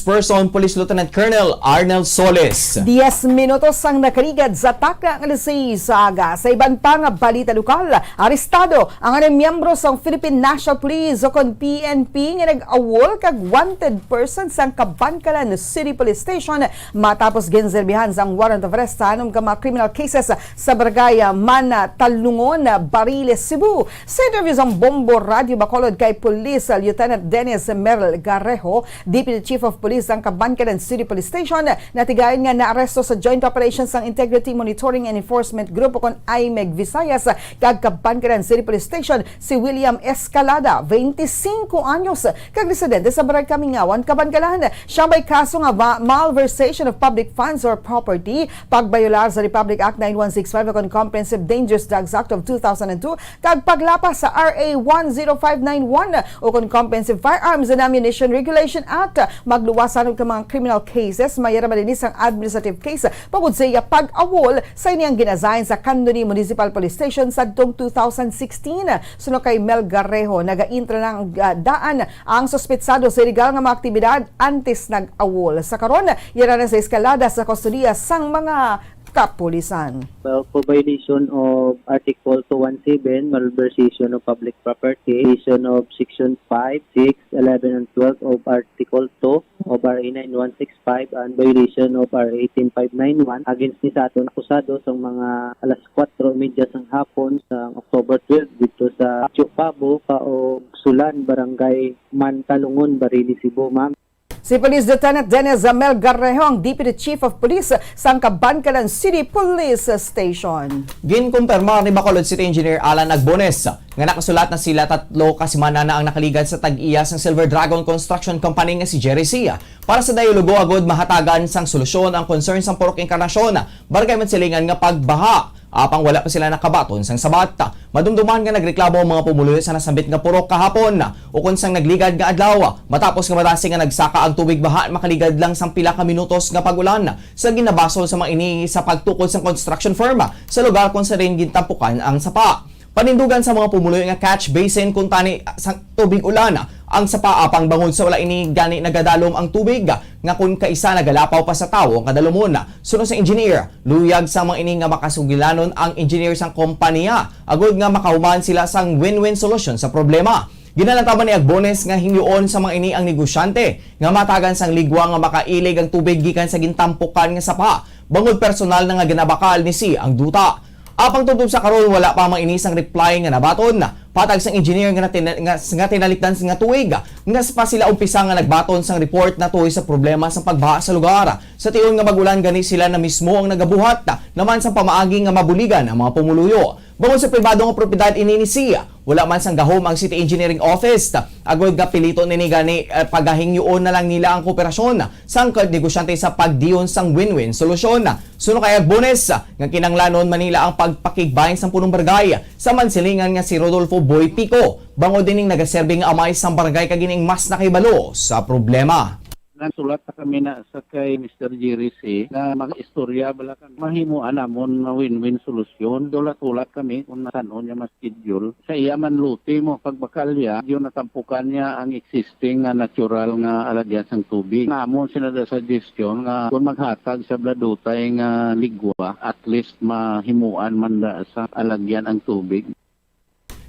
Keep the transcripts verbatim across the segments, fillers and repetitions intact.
Person, Police Lieutenant Colonel Arnel Solis. Diyes minutos ang nakaligad sa takna nga alas sais sa aga. Sa iban pa nga balita lokal, arestado ang anay miyembro sang Philippine National Police o kon P N P nga nag-awol kag wanted person sang Kabankalan City Police Station matapos ginserbihan sang warrant of arrest sa anom ka mga criminal cases sa barangay Mantalungon, Bariles, Cebu. Sa interview sang Bombo Radyo Bacolod kay Police Lieutenant Dennis Merl Garreho, Deputy Chief of Police sang Kabankalan City Police Station, natigayon nga naaresto sa Joint Operations sang Integrity Monitoring and Enforcement Group o kon IMEG Visayas kag Kabankalan City Police Station si William Escalada, twenty-cinco anyos, kag residente sa Barangay Kamingawan, Kabankalan. Siya may kaso nga va-, malversation of public funds or property, pagbayolar sa Republic Act nine one six five o kon Comprehensive Dangerous Drugs Act of two thousand and two, kag paglapas sa R A one zero five nine one o kon Comprehensive Firearms and Ammunition Regulation Act. Magluwas sa anum ka mga criminal cases, may ara man ini sang administrative case tungod sa iya pag-awol sa ini ang gin-assign sa Candoni Municipal Police Station sadtong two thousand sixteen. Suno kay Mel Garreho, nagaintra na ang, ah, daan ang suspetsado sa illegal nga mga aktibidad antes nag-awol. Sa karon, yara na sa Escalada sa kustodiya sang mga kapulisan. Well, for violation of Article two one seven, malversation of public property, violation of Section five, six, eleven, and twelve of Article two of R A nine one six five, and violation of R A ten five nine one against ni sa aton akusado sa mga alas kwatro y media sang hapon sa October twelve dito sa Patio Pabo, Paog, Sulan, Barangay Mantalungon, Barili, Cebu, ma'am. Si Police Lieutenant Dennis Mel Garreho, ang Deputy Chief of Police sang Kabankalan City Police Station. Ginkumpirma ni Bacolod City Engineer Alan Agbones nga nakasulat na sila tatlo ka semana na ang nakaligad sa tag-iya sang Silver Dragon Construction Company nga si Jerry C para sa dialogo agud mahatagan sang solusyon ang concern sang Purok Encarnacion, Barangay Mansilingan nga pagbaha. Apang wala pa sila nakabaton sang sabat. Madumduman nga nagreklamo ang mga pumuluyo sa nasambit nga purok kahapon, ukon sang nagligad nga adlaw, matapos nga madasig nga nagsaka ang tubig baha makaligad lang sang pila ka minutos nga pag-ulan sa ginabasol sa mga ini sa pagtukod sang construction firm sa lugar kung sa diin gintampukan ang sapa. Panindugan sa mga pumuluyo nga catch basin kuntani sang tubig ulan ang sapa, apang bangod sa wala ini gani nagadalom ang tubig, nga kun kaisa nagalapaw pa sa tawo ang kadalumon. Suno sa engineer, luyag sa mga ini nga makasugilanon ang engineer sang kompanya agud nga makahuman sila sang win-win solution sa problema. Ginalantaban ni Agbones nga hingyoon sa mga ini ang negosyante nga matagan sang ligwa nga makailig ang tubig gikan sa gintampukan nga sapa, bangod personal na nga ginabakal ni C ang duta. Apang tubtob sa karon, wala pa ang mga ini sang reply nga nabaton patag sang engineer nga natin-, nga, nga tinalikdan nga tuig nga pa sila umpisa nga nagbaton sang report natuhoy sa problema sang pagbaha sa lugar. Sa tion nga mag-ulan gani sila na mismo ang nagabuhat naman sang pamaagi nga mabuligan ang mga pumuluyo. Bangod sa pribado nga propiedad ini ni C, wala man sang gahom ang City Engineering Office agud nga piliton ini gani, eh, pagahingyoon na lang nila ang kooperasyon sang ka-, negosyante sa pagdiyon sang win-win solusyon. Suno kay Agbones, nga kinahanglanon man nila ang pagpakigbahin sang punong barangay sa Mansilingan nga si Rodolfo Boy Pico, bangod ining nagaserbi nga amay sang barangay kag ining mas nakahibalo sa problema. Nagsulat na kami na sa kay Mister Jerry C nga mag-istorya bala kang mahimuan namon nga win-win solusyon. Hulat-hulat kami kung san-o niya mas schedule. Sa iya man lote mo, pagbakalya, yun natampukan niya ang existing nga natural nga alagyan sang tubig. Namon sila da suggestion nga kung maghatag sa bala dutay nga ligwa, at least mahimuan man da sa alagyan ang tubig.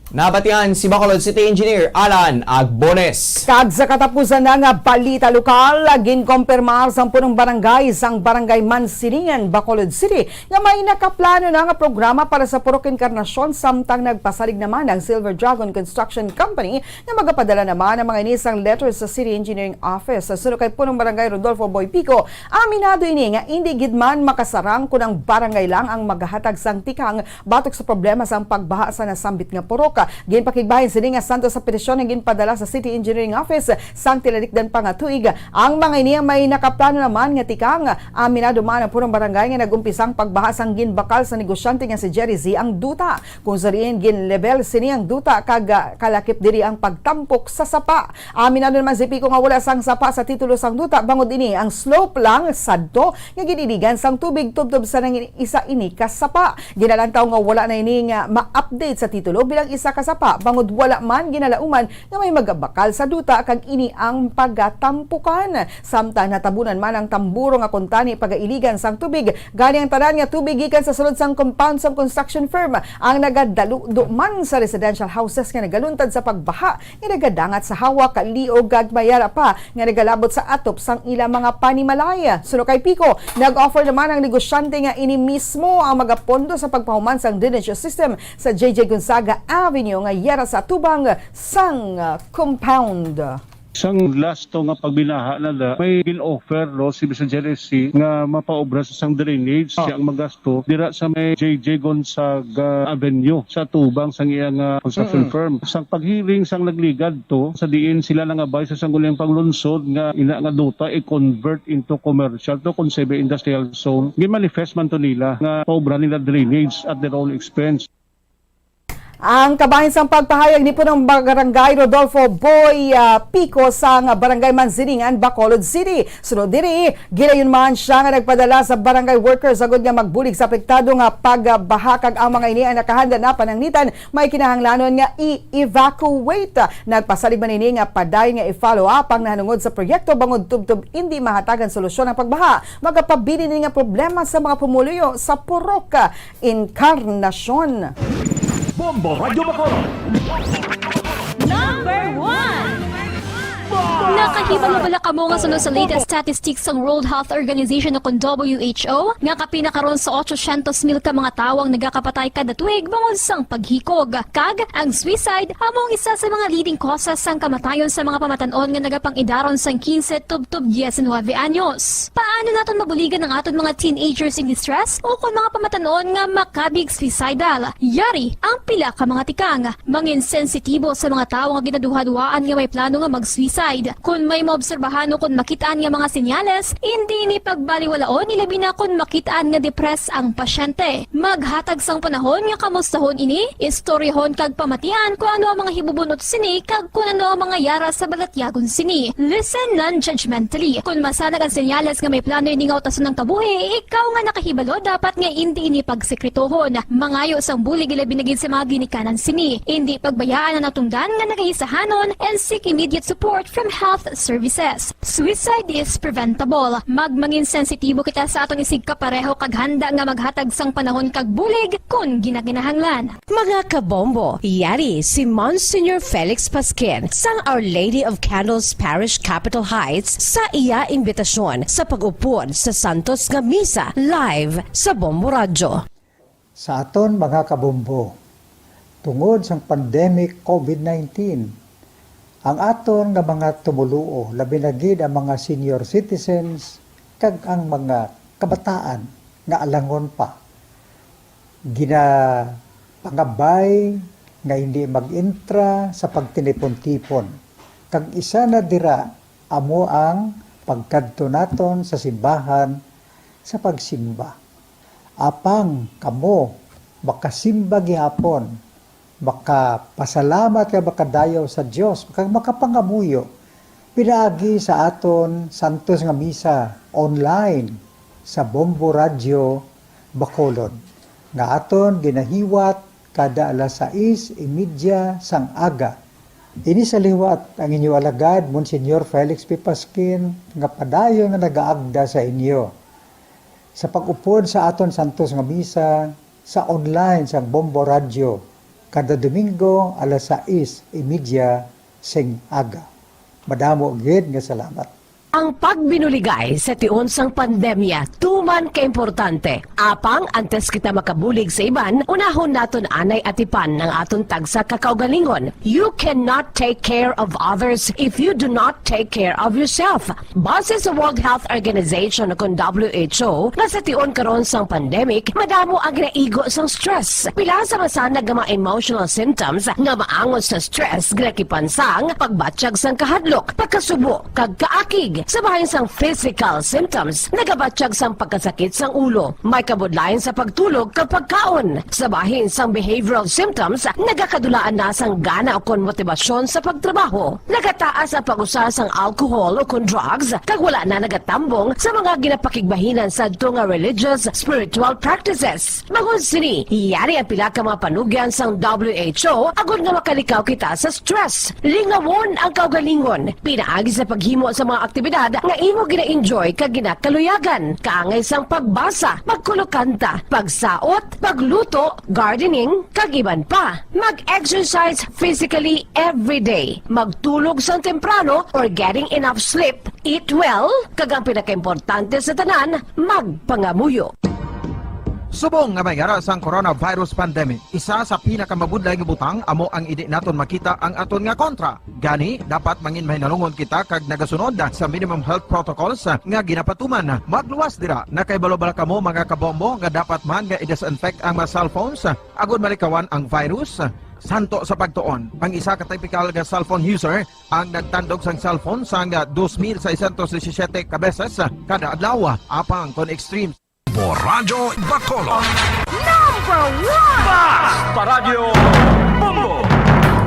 Nabatian si Bacolod City Engineer Alan Agbones. Kag sa katapusan na nga balita lokal, ginkompirmar sang punong barangay sang Barangay Mansilingan, Bacolod City, nga may nakaplano na nga programa para sa Purok Encarnacion, samtang nagpasalig naman ang Silver Dragon Construction Company nga magapadala naman ang mga ini sang letter sa City Engineering Office. Suno kay Punong Barangay Rodolfo Boy Pico, aminado ini nga indi gid man makasarang kun ang barangay lang ang magahatag sang tikang batok sa problema sang pagbaha sa nasambit nga purok. Ginpakigbahin sini nga santo sa petisyon nga ginpadala sa City Engineering Office sang tinalikdan pa nga tuig. Ang mga ini may nakaplano naman nga tikang. Aminado man ang punong barangay nga nag-umpisa ang pagbaha sang ginbakal sa negosyante nga si Jerry Z ang duta, kung sa diin ginlabel sini ang duta kag, ah, kalakip diri ang pagtampok sa sapa. Aminado naman si Pico nga wala sang sapa sa titulo sang duta, bangod ini ang slope lang sadto nga gin-iligan sang tubig tubtob sa nangin-, isa ini ka sapa. Ginalantaw nga wala na ini nga ma-update sa titulo bilang isa nakasapa bangod wala man ginalauman nga may magabakal sa duta kag ini ang pagatampukan. Samtang natabunan man ang tamburo nga kuntani pagailigan sang tubig, gani ang tanan nga tubig gikan sa sulod sang compound sang construction firm ang nagadaludo man sa residential houses nga nagaluntad sa pagbaha nga nagadangat sa hawa, kaliog kag mayara pa nga nagalabot sa atop sang ila mga panimalay. Suno kay Pico, nag-offer naman ang negosyante nga ini mismo ang magapondo sa pagpahuman sang drainage system sa J J Gonzaga Avenue nga yara sa atubang sang, ah, compound. Sang last to nga pagbinaha na da, may gin-offer, no, si Mister Jerry C nga mapaobra sa sang drainage, siya ang magasto dira sa may J J Gonzaga Avenue sa atubang sang iya nga construction firm. Sang paghearing sang nagligad to, sa diin sila nangabay sa sangguniang panglungsod nga ina nga duta i-convert into commercial to kon semi-industrial zone, gin-manifest man to nila nga paobra nila drainage at their own expense. Ang kabahin sang pagpahayag ni Punong Barangay Rodolfo Boy, ah, Pico sang Barangay Mansilingan, Bacolod City. Sunod diri, gilayon man siya nga nagpadala sa barangay workers agud nga magbulig sa apektado nga pagbaha kag ang mga ini ang nakahanda na pananglitan may kinahanglanon nga i-evacuate. Nagpasalig man ini nga padayon nga i-follow up ang nahanungod sa proyekto bangod tubtob indi mahatagan solusyon ang pagbaha. Magapabilin ini nga problema sa mga pumuluyo sa Purok Encarnacion. Bombo Radyo Bacolod. Number one. Nakahibalo bala kamo nga suno sa latest statistics sang World Health Organization o kon W H O nga kapin na karon sa otso syentos mil ka mga tawo ang nagakapatay kada tuig bangod sang paghikog, kag ang suicide amo ang isa sa mga leading causes sang kamatayon sa mga pamatan-on nga nagapangidaron sang quince tubtob diecinuebe anyos. Paano naton mabuligan ang aton mga teenagers in distress o kon mga pamatan-on nga makabig suicidal? Yari ang pila ka mga tikang. Mangin sensitibo sa mga tawo nga ginaduhaduhaan nga may plano nga mag-suicide. Kon may maobserbahan o kon makit-an nga mga senyales, indi ini pagbaliwalaon, ilabi na kon makit-an nga depressed ang pasyente. Maghatag sang panahon nga kamustahon ini, istoryahon kag pamatian kon ano ang mga hibubun-ot sini kag kon ano ang mga yara sa balatyagon sini. Listen non-judgmentally. Kon masanag ang senyales nga may plano ini nga utason ang kabuhi, ikaw nga nakahibalo dapat nga indi ini pagsekretohon. Mangayo sang bulig ilabi na gid sa mga ginikanan sini. Indi pagbayaan ang natungdan nga nagaisahanon and seek immediate support from health services. Suicide is preventable. Magmangin sensitibo kita sa aton isigkapareho kag handa nga maghatag sang panahon kag bulig kon ginakinahanglan. Mga kabombo, yari si Monsignor Felix Pasquin sang Our Lady of Candles Parish, Capitol Heights, sa iya imbitasyon sa pag-upod sa santos nga misa live sa Bombo Radyo. Sa aton mga kabombo, tungod sang pandemic COVID nineteen, ang aton nga mga tumoluo, labi na gid ang mga senior citizens kag ang mga kabataan nga alangon pa, ginapangabay nga hindi mag-entra sa pagtinipon-tipon, kag isa na dira amo ang pagkadto naton sa simbahan sa pagsimba. Apang kamo makasimba gihapon, makapasalamat kag makadayaw sa Dios, kag makapangamuyo pinaagi sa aton santos nga misa online sa Bombo Radyo Bacolod, nga aton ginahiwat kada alas sais y media sang aga. Ini sa liwat ang inyo alagad, Monsignor Felix P. Pasquin, nga padayon nga nagaagda sa inyo sa pag-upod sa aton santos nga misa sa online sang Bombo Radyo kada Domingo alas sais y media sing aga. Madamo gid nga salamat. Ang pagbinuligay sa tion sang pandemya tuman ka importante. Apang antes kita makabulig sa iban, unahon naton anay atipan ang aton tagsa ka kaugalingon. You cannot take care of others if you do not take care of yourself. Base sa World Health Organization o kon W H O, nga sa tion karon sang pandemic, madamo ang ginaigo sang stress. Pila sa masanag nga mga emotional symptoms nga maangot sa stress ginakipan sang pagbatyag sang kahadlok, pagkasubo, kag kaakig. Sa bahin sang physical symptoms, nagabatyag sang pagkasakit sang ulo, may kabudlayan sa pagtulog kag pagkaon. Sa bahin sang behavioral symptoms, nagakadulaan na sang gana ukon motibasyon sa pagtrabaho. Nagataas ang pag-usar sang alcohol ukon drugs, kag wala na nagatambong sa mga ginapakigbahinan sadto nga religious, spiritual practices. Bangod sini, yari ang pila ka mga panugyan sang W H O agod nga makalikaw kita sa stress. Lingawon ang kaugalingon pinaagi sa paghimo sa mga aktibidad nga imo gina-enjoy kag ginakaluyagan, kaangay sang pagbasa, pagkulokanta, pagsaot, pagluto, gardening, kag iban pa. Mag-exercise physically every day. Magtulog sang temprano or getting enough sleep. Eat well, kag ang pinakaimportante sa tanan, magpangamuyo. Subong nga may ara sang coronavirus pandemic, isa sa pinakamabudlay nga butang amo ang indi naton makita ang aton nga kontra. Gani, dapat mangin mahinalungon kita kag nagasunod sa minimum health protocols nga ginapatuman. Magluwas dira, nakahibalo bala kamo, mga kabombo, nga dapat man nga i-disinfect ang mga cellphones agod malikawan ang virus? Santo sa pagtuon, ang isa ka typical nga cellphone user ang nagtandog sang cellphone sang dos mil seiscientos disisiete ka beses kada adlaw. Apang kon extreme Bombo Radyo Bacolod. Number one! Basta Radyo Bombo!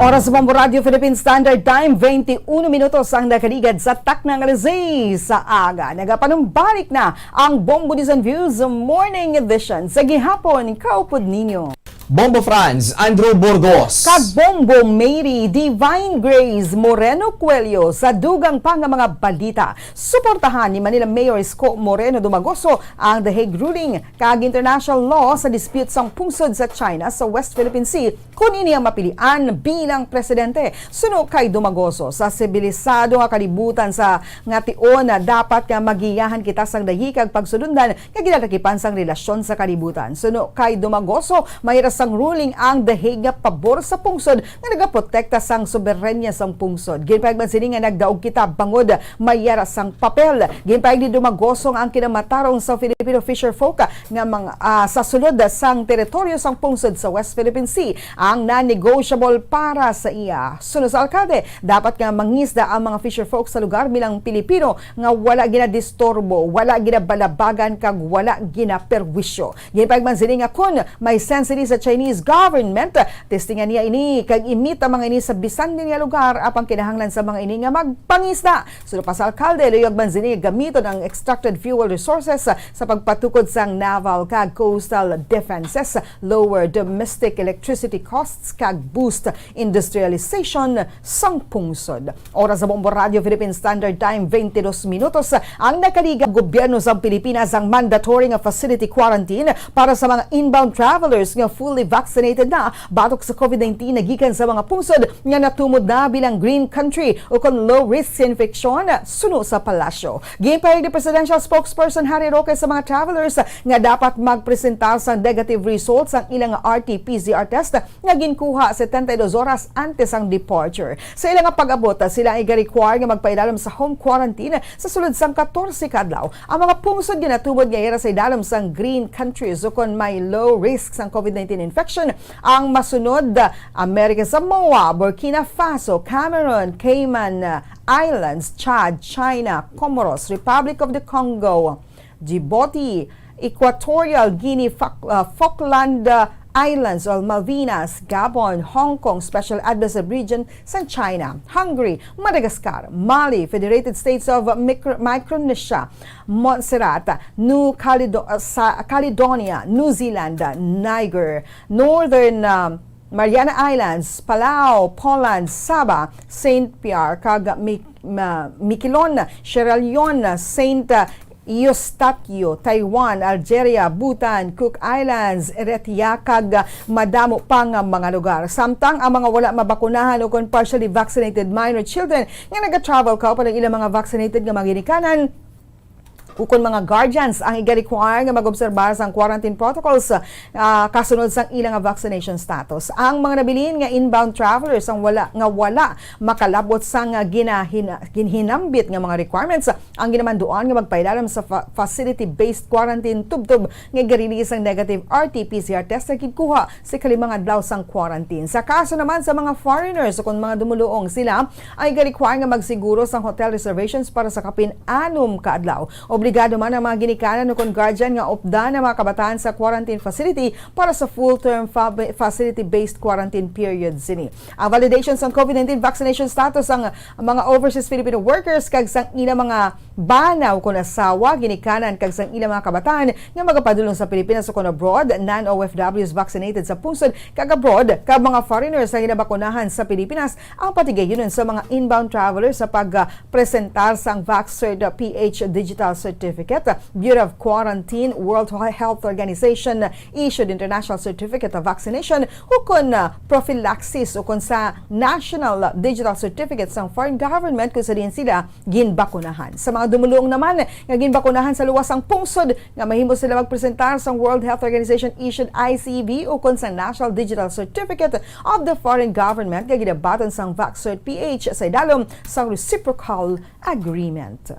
Oras sa Bombo Radyo Philippine Standard Time, twenty-one minutos ang nakaligad sa taknang alas sais sa aga. Nagapanumbalik na ang Bombo News and Views Morning Edition sa gihapon. Kaupod ninyo Bombo Franz, Andrew Burgos. Kag Bombo Mary Divine Grace Moreno Cuello. Sa dugang pa nga mga balita, suportahan ni Manila Mayor Isko Moreno Dumagoso ang The Hague ruling kag international law sa dispute sang pungsod sa China sa West Philippine Sea, kon ini ang mapilian bilang presidente. Suno kay Dumagoso, sa sibilisado nga kalibutan sa nga tion, dapat nga magiyahan kita sang dayi kag pagsulundan nga ginalakipan sang relasyon sa kalibutan. Suno kay Dumagoso, may ra sang ruling ang The Hague nga pabor sa pungsod nga nagaprotekta sang soberanya sang pungsod. Ginpahayag man sini nga nagdaog kita bangod may ra sang papel. Ginpahayag ni Dumagoso nga ang kinamatarong sa Filipino fisher folk nga mga, ah, sa sulod sang teritoryo sang pungsod sa West Philippine Sea ang non-negotiable para sa iya. Suno sa alkalde, dapat nga mangisda ang mga fisher folk sa lugar bilang Pilipino nga wala ginadisturbo, wala ginabalabagan, kag wala ginaperwisyo. Ginpahayag man sini nga kon may sense ini sa Chinese government, testingan niya ini kag i-meet ang mga ini sa bisan din nga lugar, apang kinahanglan sa mga ini nga magpangisda. Suno pa sa alkalde, luyag man sini gamiton ang extracted fuel resources sa pagpatukod sang naval kag coastal defenses, lower domestic electricity costs, kag boost industrialization sang pungsod. Oras sa Bombo Radyo Philippine Standard Time, twenty-dos minutos ang nakaligad. Gobyerno sang Pilipinas ang mandatory nga facility quarantine para sa mga inbound travelers nga fully vaccinated na batok sa COVID nineteen nagikan sa mga pungsod nga natumod na bilang green country ukon low risk sa infeksyon, suno sa palasyo. Ginpahayag ni Presidential Spokesperson Harry Roque sa mga travelers nga dapat magpresentar sa negative results ang ilang R T P C R test nga ginkuha setenta y dos oras antes ang departure. Sa ila nga pag-abot, sila ay ga-require nga magpailalom sa home quarantine sa sulod sang katorse ka adlaw. Ang mga pungsod nga natumod nga yara sa idalom sang green countries ukon may low risk sang COVID nineteen infection ang masunod: American Samoa, Burkina Faso, Cameroon, Cayman Islands, Chad, China, Comoros, Republic of the Congo, Djibouti, Equatorial Guinea, Fak-, uh, Falkland, uh, Islands, or Malvinas, Gabon, Hong Kong Special Administrative Region sang China, Hungary, Madagascar, Mali, Federated States of Micro-, Micronesia, Montserrat, New Caledo-, uh, sa Caledonia, New Zealand, Niger, Northern, um, Mariana Islands, Palau, Poland, Sabah, Saint Pierre, kag Mi-, Ma-, Miquelon, Sierra Leone, Saint Eustachio, Taiwan, Algeria, Bhutan, Cook Islands, Eritrea, kag madamo pa nga mga lugar. Samtang ang mga wala mabakunahan ukon partially vaccinated minor children nga naga-travel kauban ang ilang mga vaccinated nga mga ginikanan, ukon mga guardians ang iga-require nga mag-obserbar sang quarantine protocols, ah, kasunod sang ila nga vaccination status. Ang mga nabilin nga inbound travelers ang wala, nga wala makalabot sang, ah, ginahina-, ginhinambit nga mga requirements ang ginamanduan nga magpailalom sa fa-, facility-based quarantine tubtob nga iga-release ang negative R T P C R test nga ginkuha sa ikalimang adlaw sang quarantine. Sa kaso naman sa mga foreigners, kon mga dumuluong sila, ay ga-require nga magsiguro sang hotel reservations para sa kapin anom ka adlaw. Obligado man ang mga ginikanan ukon guardian nga updan ang mga kabataan sa quarantine facility para sa full-term fa-, facility-based quarantine period sini. Ang validation sang COVID nineteen vaccination status sang mga overseas Filipino workers kag sang ila mga bana ukon asawa, ginikanan kag sang ila mga kabataan nga magapadulong sa Pilipinas ukon abroad, non-O F Ws vaccinated sa pungsod kag abroad, kag mga foreigners nga ginabakunahan sa Pilipinas ang patigayunon sa mga inbound travelers sa pagpresentar sang VaxCert P H Digital Certificate, Bureau of Quarantine, World Health Organization issued international certificate of vaccination, ukon, ah, prophylaxis, ukon sa National Digital Certificate sang foreign government kung sa diin sila ginbakunahan. Sa mga dumuluong naman nga ginbakunahan sa luwas sang pungsod, nga mahimo sila magpresentar sang World Health Organization issued I C V ukon sa National Digital Certificate of the Foreign Government nga ginabaton sang VaxCert P H sa idalom sang Reciprocal Agreement.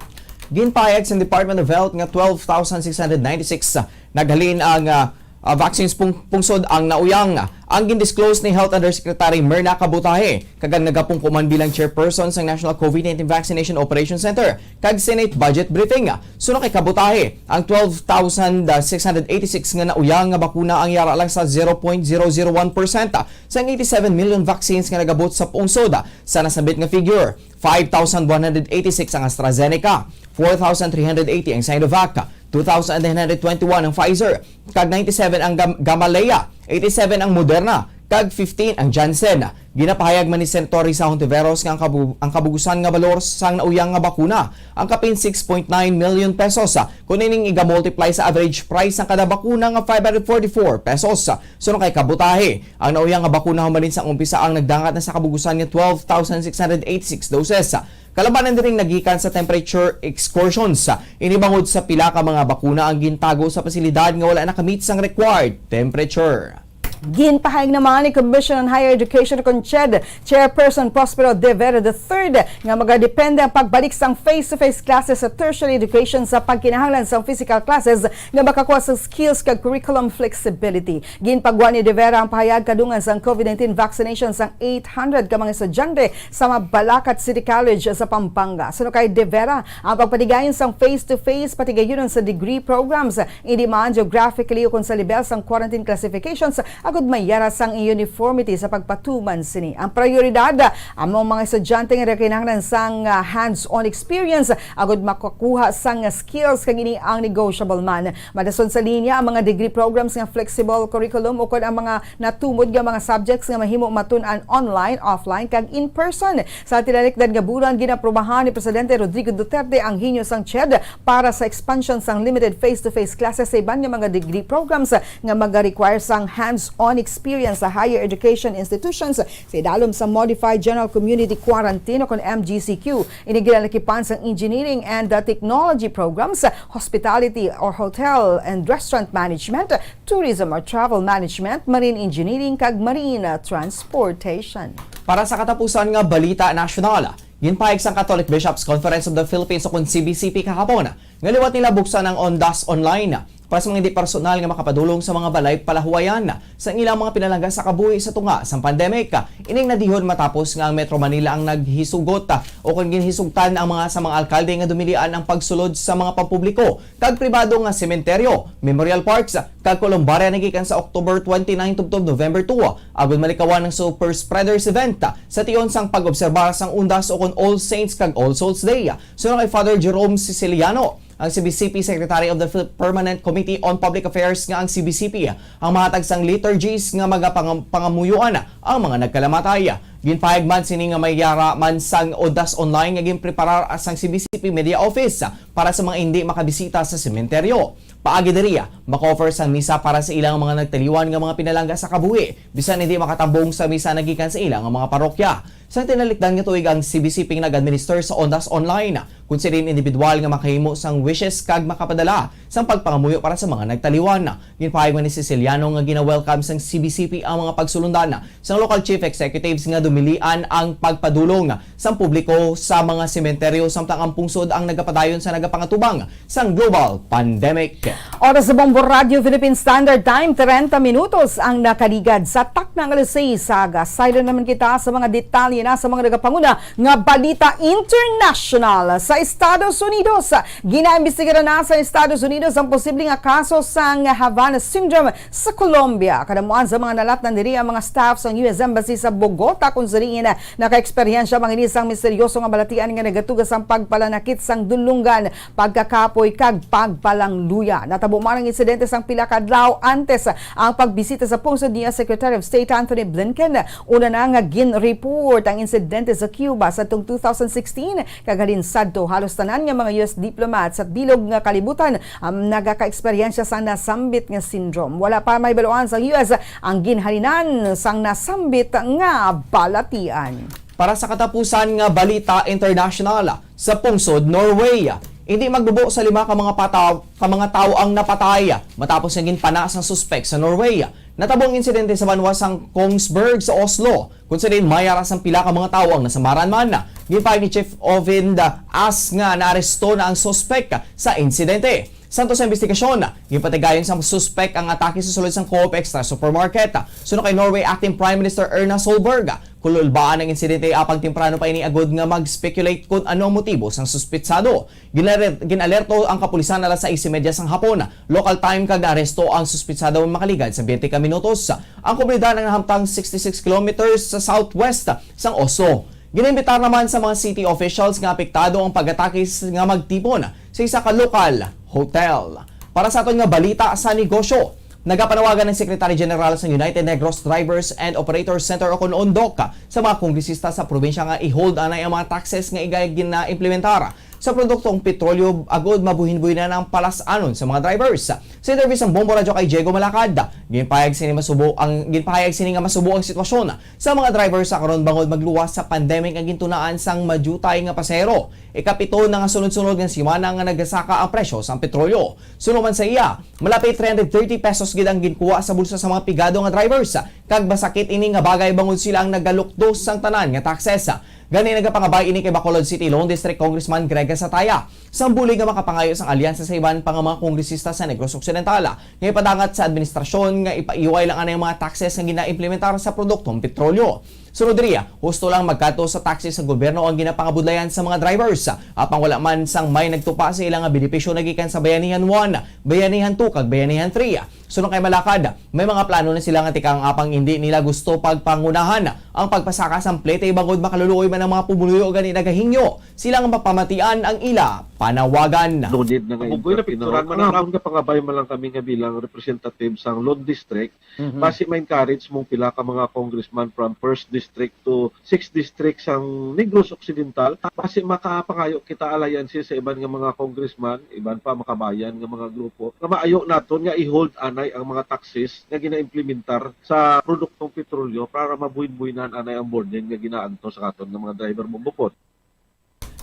Ginpahayag sang Department of Health nga twelve thousand six hundred ninety-six naghalin ang, ah, ah, vaccines pung-, pungsod ang nauyang. Ang gindisclose ni Health Undersecretary Mirna Kabutahe kag ang nagapungko man bilang chairperson sang National COVID nineteen Vaccination Operation Center kag Senate budget briefing. Suno kay Kabutahe, ang twelve thousand six hundred eighty-six nga nauyang nga bakuna ang yara lang sa zero point zero zero one percent sang eighty-seven million vaccines nga nagabot sa pungsod. Sa nasambit nga figure, five thousand one hundred eighty-six ang AstraZeneca, four thousand three hundred eighty ang Sinovac, two thousand nine hundred twenty-one ang Pfizer, kag ninety-seven ang Gam-, Gamaleya, eighty-seven ang Moderna, kag fifteen ang Janssen. Ginapahayag man ni Senator Risa Hontiveros nga ang kabu-, ang kabugusan nga balor sang nauyang nga bakuna ang kapin six point nine million pesos, kun ining iga-multiply sa average price sang kada bakuna nga five hundred forty-four pesos. Suno kay Kabutahe, ang nauyang nga bakuna humalin sang umpisa ang nagdangat na sa kabugusan nga twelve thousand six hundred eighty-six doses. Kalabanan diri ang naggikan sa temperature excursions. Ini bangod sa pila ka mga bakuna ang gintago sa pasilidad nga wala nakamit sang required temperature. Ginpahayag naman ni Commission on Higher Education kon CHED Chairperson Prospero De Vera the third nga magadepende ang pagbalik sang face-to-face classes sa tertiary education sa pagkinahanglan sang physical classes nga makakuha sa skills kag curriculum flexibility. Ginpagwa ni De Vera ang pahayag kadungan sang COVID nineteen vaccination sang eight hundred ka mga estudyante sa Mabalacat City College sa Pampanga. Suno kay De Vera, ang pagpatigayon sang face-to-face patigayunon sa degree programs, indi man geographically ukon sa level sang quarantine classifications, agud mayara sang uniformity sa pagpatuman sini. Ang prioridad amo ang mga estudyante nga nagakinahanglan sang, ah, hands-on experience agud makakuha sang skills, kag ini ang negotiable man. Madason sa linya ang mga degree programs nga flexible curriculum ukon ang mga natumod nga mga subjects nga mahimo matun-an online, offline, kag in person. Sa tinalikdan nga bulan, ginaprubahan ni Presidente Rodrigo Duterte ang henyo sang CHED para sa expansion sang limited face-to-face classes sa iban nga mga degree programs nga maga-require sang hands-on experience sa higher education institutions sa idalom sa modified general community quarantine o kon M G C Q. Ini ginalakipan sang engineering and, uh, technology programs, hospitality or hotel and restaurant management, tourism or travel management, marine engineering, kag marine, uh, transportation. Para sa katapusan nga balita nasyonal, ginpahayag sang Catholic Bishops Conference of the Philippines o kon C B C P kahapon nga liwat nila buksan ang Ondas Online para sa mga hindi personal nga makapadulong sa mga balay palahuwayan sang ilang mga pinalangga sa kabuhi sa tunga sang pandemic. Ining nadihon matapos nga ang Metro Manila ang naghisugot, ah, o kon ginhisugtan ang mga, sa mga alkalde nga dumilian ang pagsulod sa mga pampubliko kag pribado nga sementeryo, memorial parks, kag columbaria na gikan sa October twenty-nine tubtob November two, agud malikawan ang super spreaders event sa tion sang pag-obserbar sang Ondas o kon All Saints kag All Souls Day. Suno kay Father Jerome Siciliano, ang C B C P Secretary of the Phil-, Permanent Committee on Public Affairs, nga ang C B C P ang mahatag sang liturgies nga magapangam-, pangamuyoan ang mga nagkalamatay. Ginpahayag man sini nga may yara man sang Ondas Online nga ginpreparar sang C B C P Media Office para sa mga indi makabisita sa sementeryo. Paagi diri, maka-offer sang misa para sa ilang mga nagtaliwan nga mga pinalangga sa kabuhi, bisan indi makatambong sa misa nagikan sa ilang mga parokya. Sa tinalikdan nga tuig, ang C B C P nag-administer sa Ondas Online, kun sinin individual nga makahimo sang wishes kag makapadala sang pagpangamuyo para sa mga nagtaliwan. Ginpahayag man ni Siciliano nga gina-welcome sang C B C P ang mga pagsulundan sang local chief executives nga dumilian ang pagpadulong sang publiko sa mga sementeryo, samtang ang pungsod ang nagapadayon sa nagapangatubang sang global pandemic. Oras sa Bombo Radio Philippine Standard Time, treinta minutos ang nakaligad sa takna nga alas sais sa aga. Saylo naman kita sa mga detalye na sa mga nagapanguna nga balita international. Sa Estados Unidos, ginaimbestigaran na sa Estados Unidos ang posible nga kaso sang Havana Syndrome sa Colombia. Kadamuan sa mga nalatnan diri ang mga staff sang U S Embassy sa Bogota, kung sa diin naka-eksperyensya man ini sang misteryoso nga balatian nga nagatuga sang pagpalanakit sang dulunggan, pagkakapoy, kag pagpalangluya. Natabo man ang insidente sang pila ka adlaw antes ang pagbisita sa pungsod ni Secretary of State Antony Blinken. Una na nga gin-report ang insidente sa Cuba sa tong two thousand sixteen, kag halin sadto, halos tanan nga mga U S diplomats sa bilog nga kalibutan ang nagakaeksperyensya sang nasambit nga syndrome. Wala pa mahibaluan sa U S ang ginhalinan sang nasambit nga balatian. Para sa katapusan nga balita international, sa pungsod Norway, indi magbubo sa lima ka mga pataw ka mga tawo ang napatay matapos nga ginpana sang suspek sa Norway. Natabo ang insidente sa banwa sang Kongsberg sa Oslo, kung sa diin may ara sang pila ka mga tawo ang nasamaran man. Ginpahayag ni Chief Ovind As nga naaresto na ang suspek sa insidente. Santo sa investigasyon, ginpatigayon sang suspek ang atake sa sulod sang Coop Extra Supermarket. Suno kay Norway Acting Prime Minister Erna Solberg, kululbaan ang insidente apang temprano pa ini agud nga mag-speculate kon ano ang motibo sang suspitsado. Ginaler-, gin-alerto ang kapulisan alas sais y media sang hapon, local time, kag naaresto ang suspitsado makaligad sa twenty ka minutos. Ang komunidad ang nahamtang sixty-six kilometers sa southwest sang Oslo. Ginaimbitar naman sa mga city officials nga apektado ang pag-atake s-, nga magtipon sa isa ka lokal hotel. Para sa aton nga balita sa negosyo, nagapanawagan ang Secretary General sa United Negros Drivers and Operators Center o kon UNDOC sa mga kongresista sa probinsya nga i-hold anay ang mga taxes nga igay ginaimplementar sa produktong petrolyo agud mabuhinbuhinan ang palas-anon sa mga drivers. Sa interview sang Bombo Radyo kay Diego Malacad, ginpahayag sini masubo ang, ginpahayag sini nga masubo ang sitwasyon sa mga driver sa karon bangod magluwas sa pandemic nga gintunaan sang madiutay nga pasahero. Ikapito na nga sunod-sunod nga semana nga nagasaka ang presyo sang petrolyo. Suno man sa iya, malapit three hundred thirty pesos gid ang ginkuha sa bulsa sa mga pigado nga drivers, kag masakit ini nga bagay bangod sila ang nagalukdos sang tanan nga taxes. Gani, nagapangabay ini kay Bacolod City Lone District Congressman Greg Gasataya. Sang bulig nga makapangayo sang alyansa sa iban pa nga mga kongresista sa Negros Occidental nga ipadangat sa administrasyon nga ipaiway lang anay ang mga taxes nga ginaimplementar sa produktong petrolyo. Sunod diri, husto lang magkadto sa taxes sa gobyerno ang ginapangabudlayan sa mga drivers, apang wala man sang may nagtupa sa ila nga benepisyo nagikan sa Bayanihan one, Bayanihan two, kag Bayanihan three. Suno kay Malacad, may mga plano na sila nga tikang apang indi nila gusto pagpangunahan ang pagpasaka sang plete bangod makaluluoy man ang mga pumuluyo, gani nagahingyo sila nga mapamatian ang ila panawagan. No need na nga Abugoy, interpino. Napicturan man Ang ang amon nga pangabay man lang kami nga bilang representative sang Lone District, Mhm. basi ma-encourage mong pila ka mga congressman from first district to sixth district sang Negros Occidental. Basi makapangayo kita alliances sa iban nga mga congressman, iban pa makabayan nga mga grupo, nga maayo naton nga i-hold anay ang mga taxes nga ginaimplementar sa produktong petrolyo para mabuhin-buhinan anay ang burden nga ginaantos sa aton nga mga driver, Bombo Pot.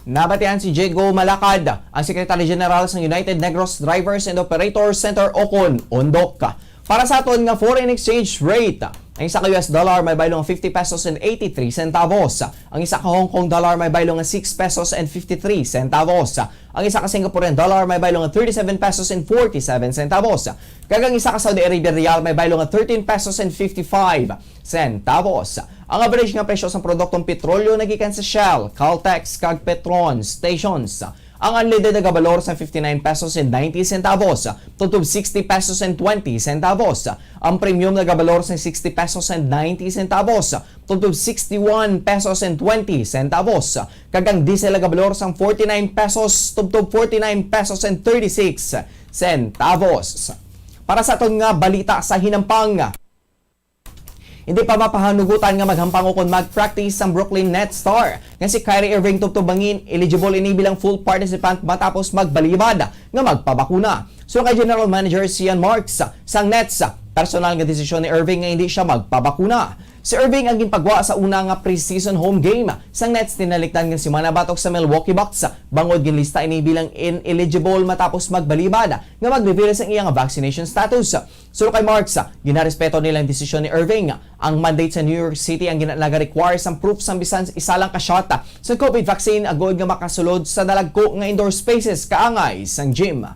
Nabatian si Diego Malacad, ang Secretary General sa United Negros Drivers and Operators Center o kon UNDOC. Para sa aton nga foreign exchange rate, ang isa ka U S dollar may baylo nga fifty pesos and eighty-three centavos. Ang isa ka Hong Kong dollar may baylo nga six pesos and fifty-three centavos. Ang isa ka Singaporean dollar may baylo nga thirty-seven pesos and forty-seven centavos. Kag ang isa ka Saudi Arabian riyal may baylo nga thirteen pesos and fifty-five centavos. Ang average nga presyo sang produktong petrolyo nagikan sa Shell, Caltex, kag Petron stations. Ang unleaded nagabalor sa fifty-nine pesos and ninety centavos, tubtob sixty pesos and twenty centavos. Ang premium nagabalor sa sixty pesos and ninety centavos, tubtob sixty-one pesos and twenty centavos. Kag ang diesel nagabalor sa forty-nine pesos, tubtob forty-nine pesos and thirty-six centavos. Para sa aton nga balita sa hinampang, Hindi pa mapahanugutan nga maghampang ukon mag-practice ang Brooklyn Nets star nga si Kyrie Irving tubtob bangin eligible ini bilang full participant matapos magbalibad nga magpabakuna. Suno kay General Manager Sean Marks sang Nets, personal nga desisyon ni Irving nga hindi siya magpabakuna. Si Irving ang ginpagwa sa una nga preseason home game sang Nets tinalikdan nga semana batok sa Milwaukee Bucks, bangod ginlista ini bilang ineligible matapos magbalibad nga mag-reveal sang iya nga vaccination status. Suno kay Marks, ginarespeto nila ang desisyon ni Irving. Ang mandate sa New York City ang gina-, nagarequire sang proof sang bisan isa lang ka shot sa COVID vaccine agod nga makasulod sa dalagko nga indoor spaces kaangay sang gym.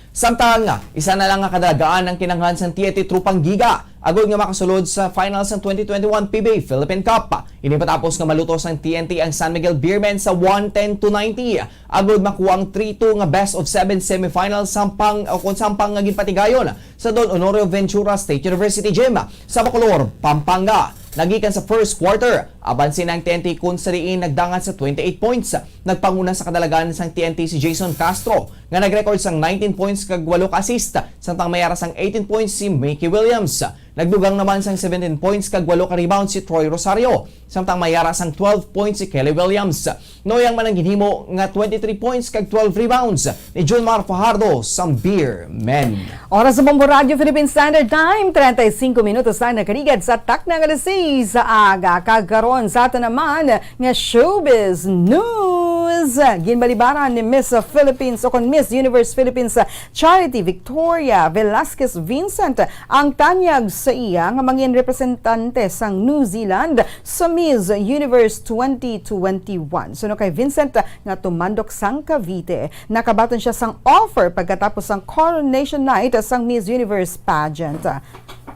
Samtang, isa na lang nga kadalagan ang kinahanglan sang T N T Tropang Giga agod nga makasulod sa final sang twenty twenty-one P B A Philippine Cup. Ini matapos nga maluto sang T N T ang San Miguel Beermen sa one ten to ninety, agod makuha ang three two nga best of seven semifinal sampang, o kung sampang nga ginpatigayon sa Don Honorio Ventura State University Gym sa Bacolor, Pampanga. Nagikan sa first quarter, abanse na ang T N T kung sa diin nagdangat sa twenty-eight points. Nagpanguna sa kadalagan sang T N T si Jason Castro nga nag-record sang nineteen points kag walo ka assist, samtang may ara sang eighteen points si Mickey Williams. Nagdugang naman sang seventeen points kag walo ka rebound si Troy Rosario, samtang may ara sang twelve points si Kelly Williams. Noyang man ang ginhimo nga twenty-three points kag twelve rebounds ni Junmar Fajardo sang Beermen. Oras sa Bombo Radyo Philippine Standard Time, treinta y cinco minutos na nakaligad sa takna nga alas seis sa aga. Kag karon sa aton naman nga showbiz news, ginbalibaran ni Miss Philippines o kon Miss Universe Philippines Charity Victoria Velasquez Vincent ang tanyag sa iya nga mangin representante sang New Zealand sa Miss Universe twenty twenty-one. Suno kay Vincent nga tumandok sang Cavite, nakabaton siya sang offer pagkatapos sang coronation night sang Miss Universe pageant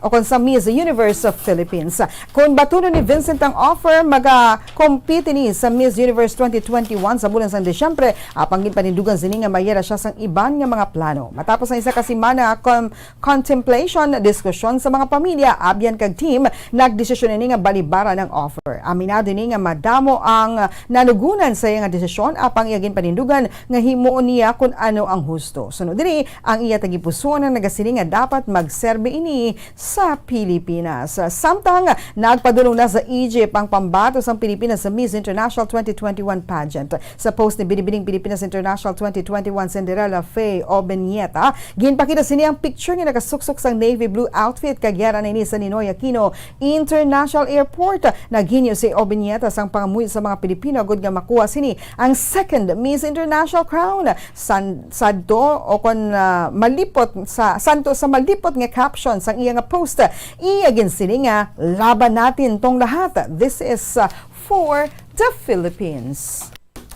o kon sa Miss Universe of Philippines. Kon batunon ni Vincent ang offer, maga-compete ni sa Miss Universe twenty twenty-one sa bulan sang Disyembre, apang ginpanindugan sini nga may ara siya sang iban nga mga plano. Matapos ang isa ka semana kon contemplation, diskusyon sa mga pamilya, abyan kag team, nagdesisyon ini nga balibaran ang offer. Aminado ini nga madamo ang nanugunan sa iya nga desisyon, apang iya ginpanindugan nga himuon niya kun ano ang husto. Sunod diri, ang iya tagipusoon ang nagasiling nga dapat magserbi ini sa Pilipinas. Samtang nagpadulong na sa Egypt ang pambato sang Pilipinas sa Miss International twenty twenty-one pageant. Sa post ni Binibining Pilipinas International twenty twenty-one Cinderella Faye Obeñeta, ginpakita sini ang picture nga nakasuksok sang navy blue outfit kag yara na ini sa Ninoy Aquino International Airport. Naghinyo si Obeñeta sang pangamuyo sa mga Pilipino agud nga makuha sini ang second Miss International crown. San, sadto o kon, ah, malipot sa, santo sa malipot nga caption sang iya nga post, iya ginsiling nga, "Laban natin tong lahat. This is, ah, for the Philippines."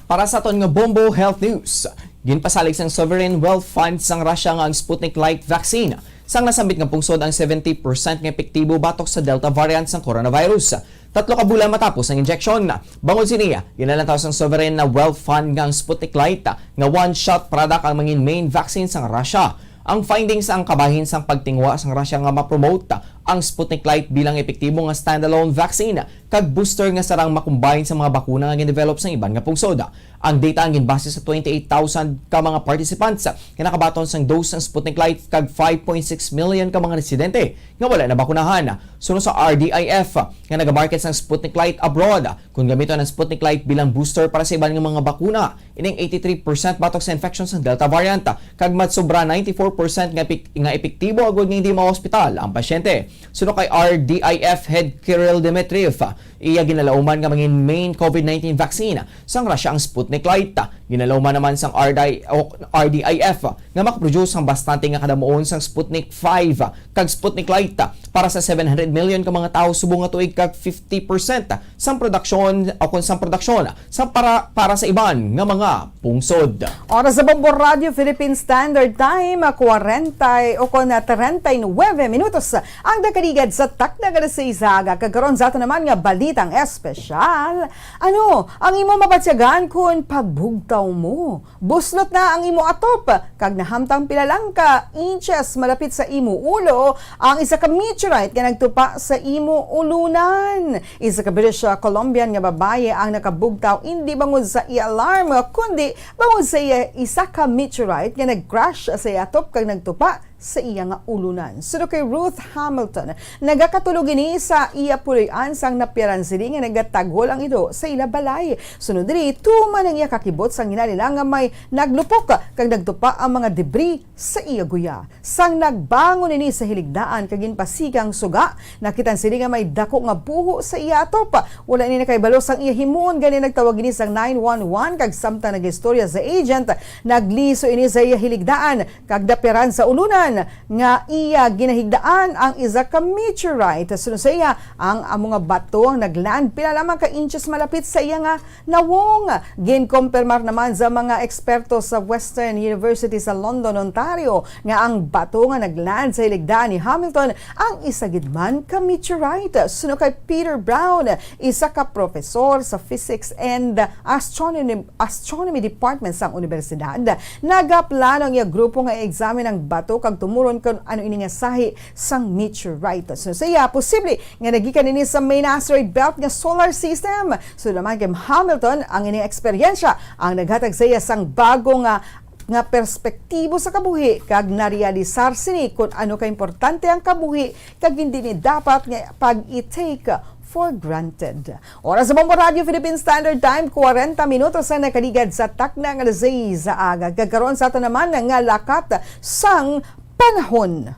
Para sa aton nga Bombo Health News, ginpasalig sang Sovereign Wealth Fund sang Russia nga ang Sputnik Light vaccine sang nasambit nga pungsod ang seventy percent nga epektibo batok sa Delta variant sang coronavirus, tatlo ka bulan matapos ang injection. Bangod sini, ginalantaw sang Sovereign na Wealth Fund nga ang Sputnik Light nga one-shot product ang mangin main vaccine sang Russia. Ang findings ang kabahin sang pagtinguha sang Russia nga ma-promote ang Sputnik Light bilang epektibo nga standalone vaccine kag booster nga sarang ma-combine sa mga bakuna nga gin-develop sang iban nga pungsod. Ang data ang ginbase sa twenty-eight thousand ka mga participants nga nakabaton sang dose sang Sputnik Light kag five point six million ka mga residente nga wala nabakunahan. Suno sa R D I F nga nagamarket sang Sputnik Light abroad, kon gamiton ang Sputnik Light bilang booster para sa iban nga mga bakuna, ining eighty-three percent batok sa infection sang Delta variant, kag masobra ninety-four percent nga epek-, nga epektibo agud nga hindi maospital ang pasyente. Suno kay R D I F Head Kirill Dmitriev, iya ginalauman nga mangin main COVID nineteen vaccine sang Russia ang Sputnik Light. Ginalauman naman sang R D I, o R D I F nga makaproduce sang bastante nga kadamuon sang Sputnik five kag Sputnik Light para sa seven hundred million ka mga tawo subong nga tuig kag fifty percent sang produksyon o kon sang produksyon sa para, para sa iban nga mga pungsod. Oras sa Bombo Radio Philippine Standard Time, kwarenta o kon treinta y nueve minutos ang nakaligad sa takna nga alas seis sa aga. Kag karon sa aton naman nga balitang espesyal. Ano ang imo mabatyagan kon pagbugtaw mo, buslot na ang imo atop, kag nahamtang pila lang ka inches malapit sa imo ulo ang isa ka meteorite nga nagtupa sa imo ulunan? Isa ka British Columbian nga babayi ang nakabugtaw, indi bangod sa iya alarm, kundi bangod sa iya isa ka meteorite nga nag-crash sa iya atop kag nagtupa sa iya nga ulunan. Suno kay Ruth Hamilton, nagakatulog ini sa iya puloy-an sang napiaran sini nga nagataghol ang ido sa ila balay. Sunod diri, tuman ang iya kakibot sang hinali lang nga may naglupok kag nagtupa ang mga debris sa iya guya. Sang nagbangon ini sa hiligdaan kag ginpasiga ang suga, nakita sini nga may dako nga buho sa iya atop. Wala ini nakahibalo sang iya himuon, gani nagtawag ini sang nine one one kag samtang nag-istorya sa agent, nagliso ini sa iya hiligdaan kag dapiran sa ulunan nga iya ginahigdaan ang isa ka meteorite. Suno sa iya, ang amo nga bato ang nagland pila lamang ka inches malapit sa iya nga nawong. Ginkompirmar naman sa mga eksperto sa Western University sa London, Ontario, nga ang bato nga nagland sa hiligdaan ni Hamilton ang isa gid man ka meteorite. Suno kay Peter Brown, isa ka profesor sa Physics and Astronomy, Astronomy Department sang universidad, nagaplano ang iya grupo nga i-examine ang bato kag tumuron kon ano ini nga sahi sang meteorite. Suno sa iya, posible nga nagikan ini sa main asteroid belt nga solar system. Suno naman kay Hamilton, ang ining eksperyensya ang naghatag sa iya sang bago nga, nga perspektibo sa kabuhi kag narealisar sini kon ano ka importante ang kabuhi kag hindi ni dapat nga pag-i-take for granted. Oras sa Bombo Radio Philippine Standard Time, kwarenta minutos ang nakaligad sa takna nga alas seis sa aga. Kag karon sa aton naman nga lakat sang panahon.